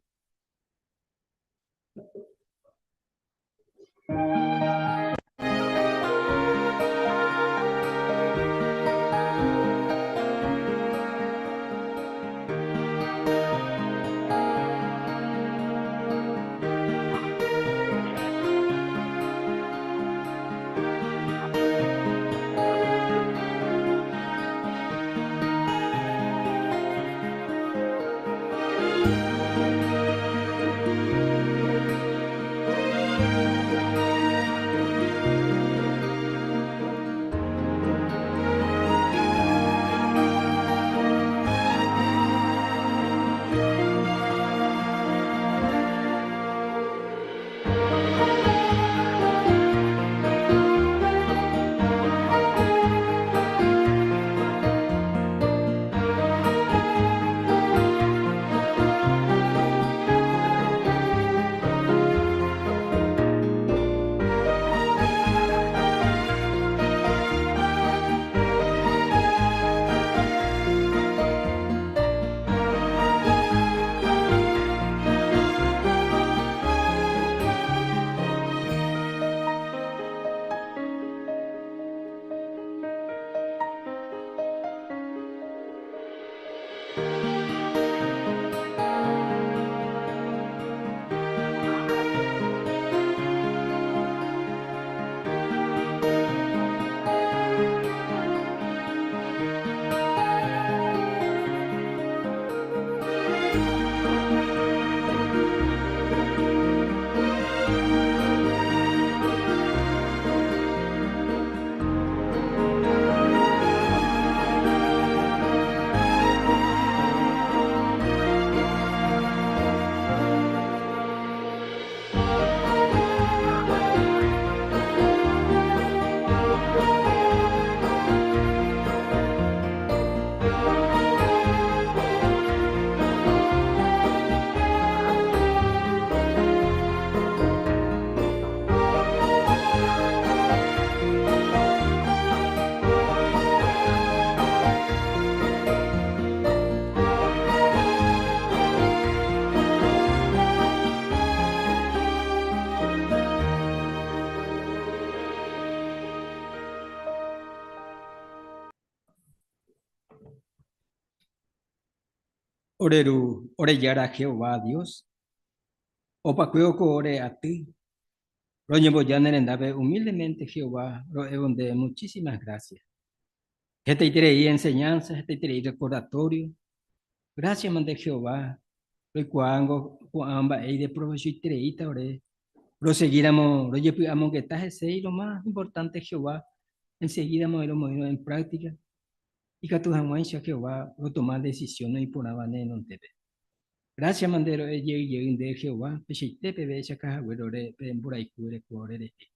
Ore Ru, ore Jára Jehová Dios, opakuévo ko ore aty, roñemboja ne rendápe humildemente Jehová ro'évo ndéve muchísimas gracias. Hetaiterei enseñanza, hetaiterei recordatorio. Gracias mante Jehová, roikuaángo ko'ã mba'e ideprovechoitereíta ore roseguíramo rojepy'amongeta hese y lo más importante Jehová, enseguida romoĩrõ en práctica ikatu hag̃uáicha Jehová rotoma decisión oĩporãva ne renondépe. Gracias mante ro'e jey jey nde Jehová, peichaite peve echakahaguére ore pe mborayhu ereko ore rehe.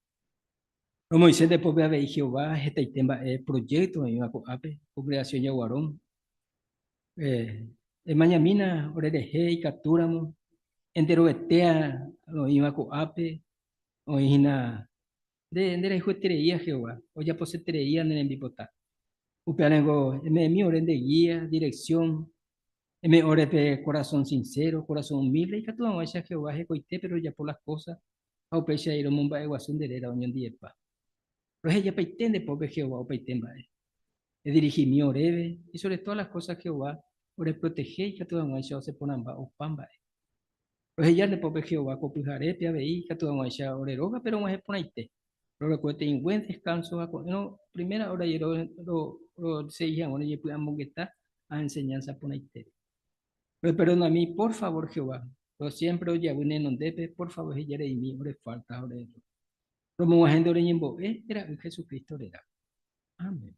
Romoĩse nde pópe avei Jehová hetaite mba'e proyecto oĩva ko'ápe, Congregación Yaguarón. Emañamína orerehe ikatúramo, enterovetéa roĩva ko'ápe oĩ hína nde nderayhuetereía Jehová, ojaposetereía ne rembipota. Upéva ningo eme'ẽmi ore nde guía, dirección, eme'ẽ ore pe corazón sincero, corazón humilde, ikatu hag̃uáicha Jehová hekoitépe rojapo las cosas ha upéicha romomba'eguasu nde réra oñondivepa. Rohejapaite nde pópe Jehová opaite mba'e. Edirigimi oréve, y sobre todas las cosas Jehová oreprotehe ikatu hag̃uáicha osẽ porãmba opa mba'e. Roheja nde pópe Jehová ko pyharépe avei ikatu hag̃uáicha ore rógape rog̃uahẽ porãite. Roreko peteĩ buen descanso ha ko'ẽrõ primera hora rosegi hag̃ua rojepy'amongeta ha enseñanza porãitére. Roiperdonami por favor Jehová, ro siempre rojavy ne renondépe, por favor ehejareimi ore falta ha ore error. Romog̃uahẽ nde ore ñembo'e nde Ra'y Jesucristo rérape. Amén.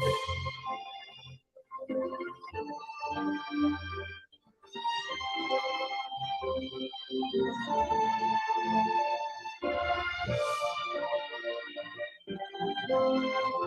Thank you.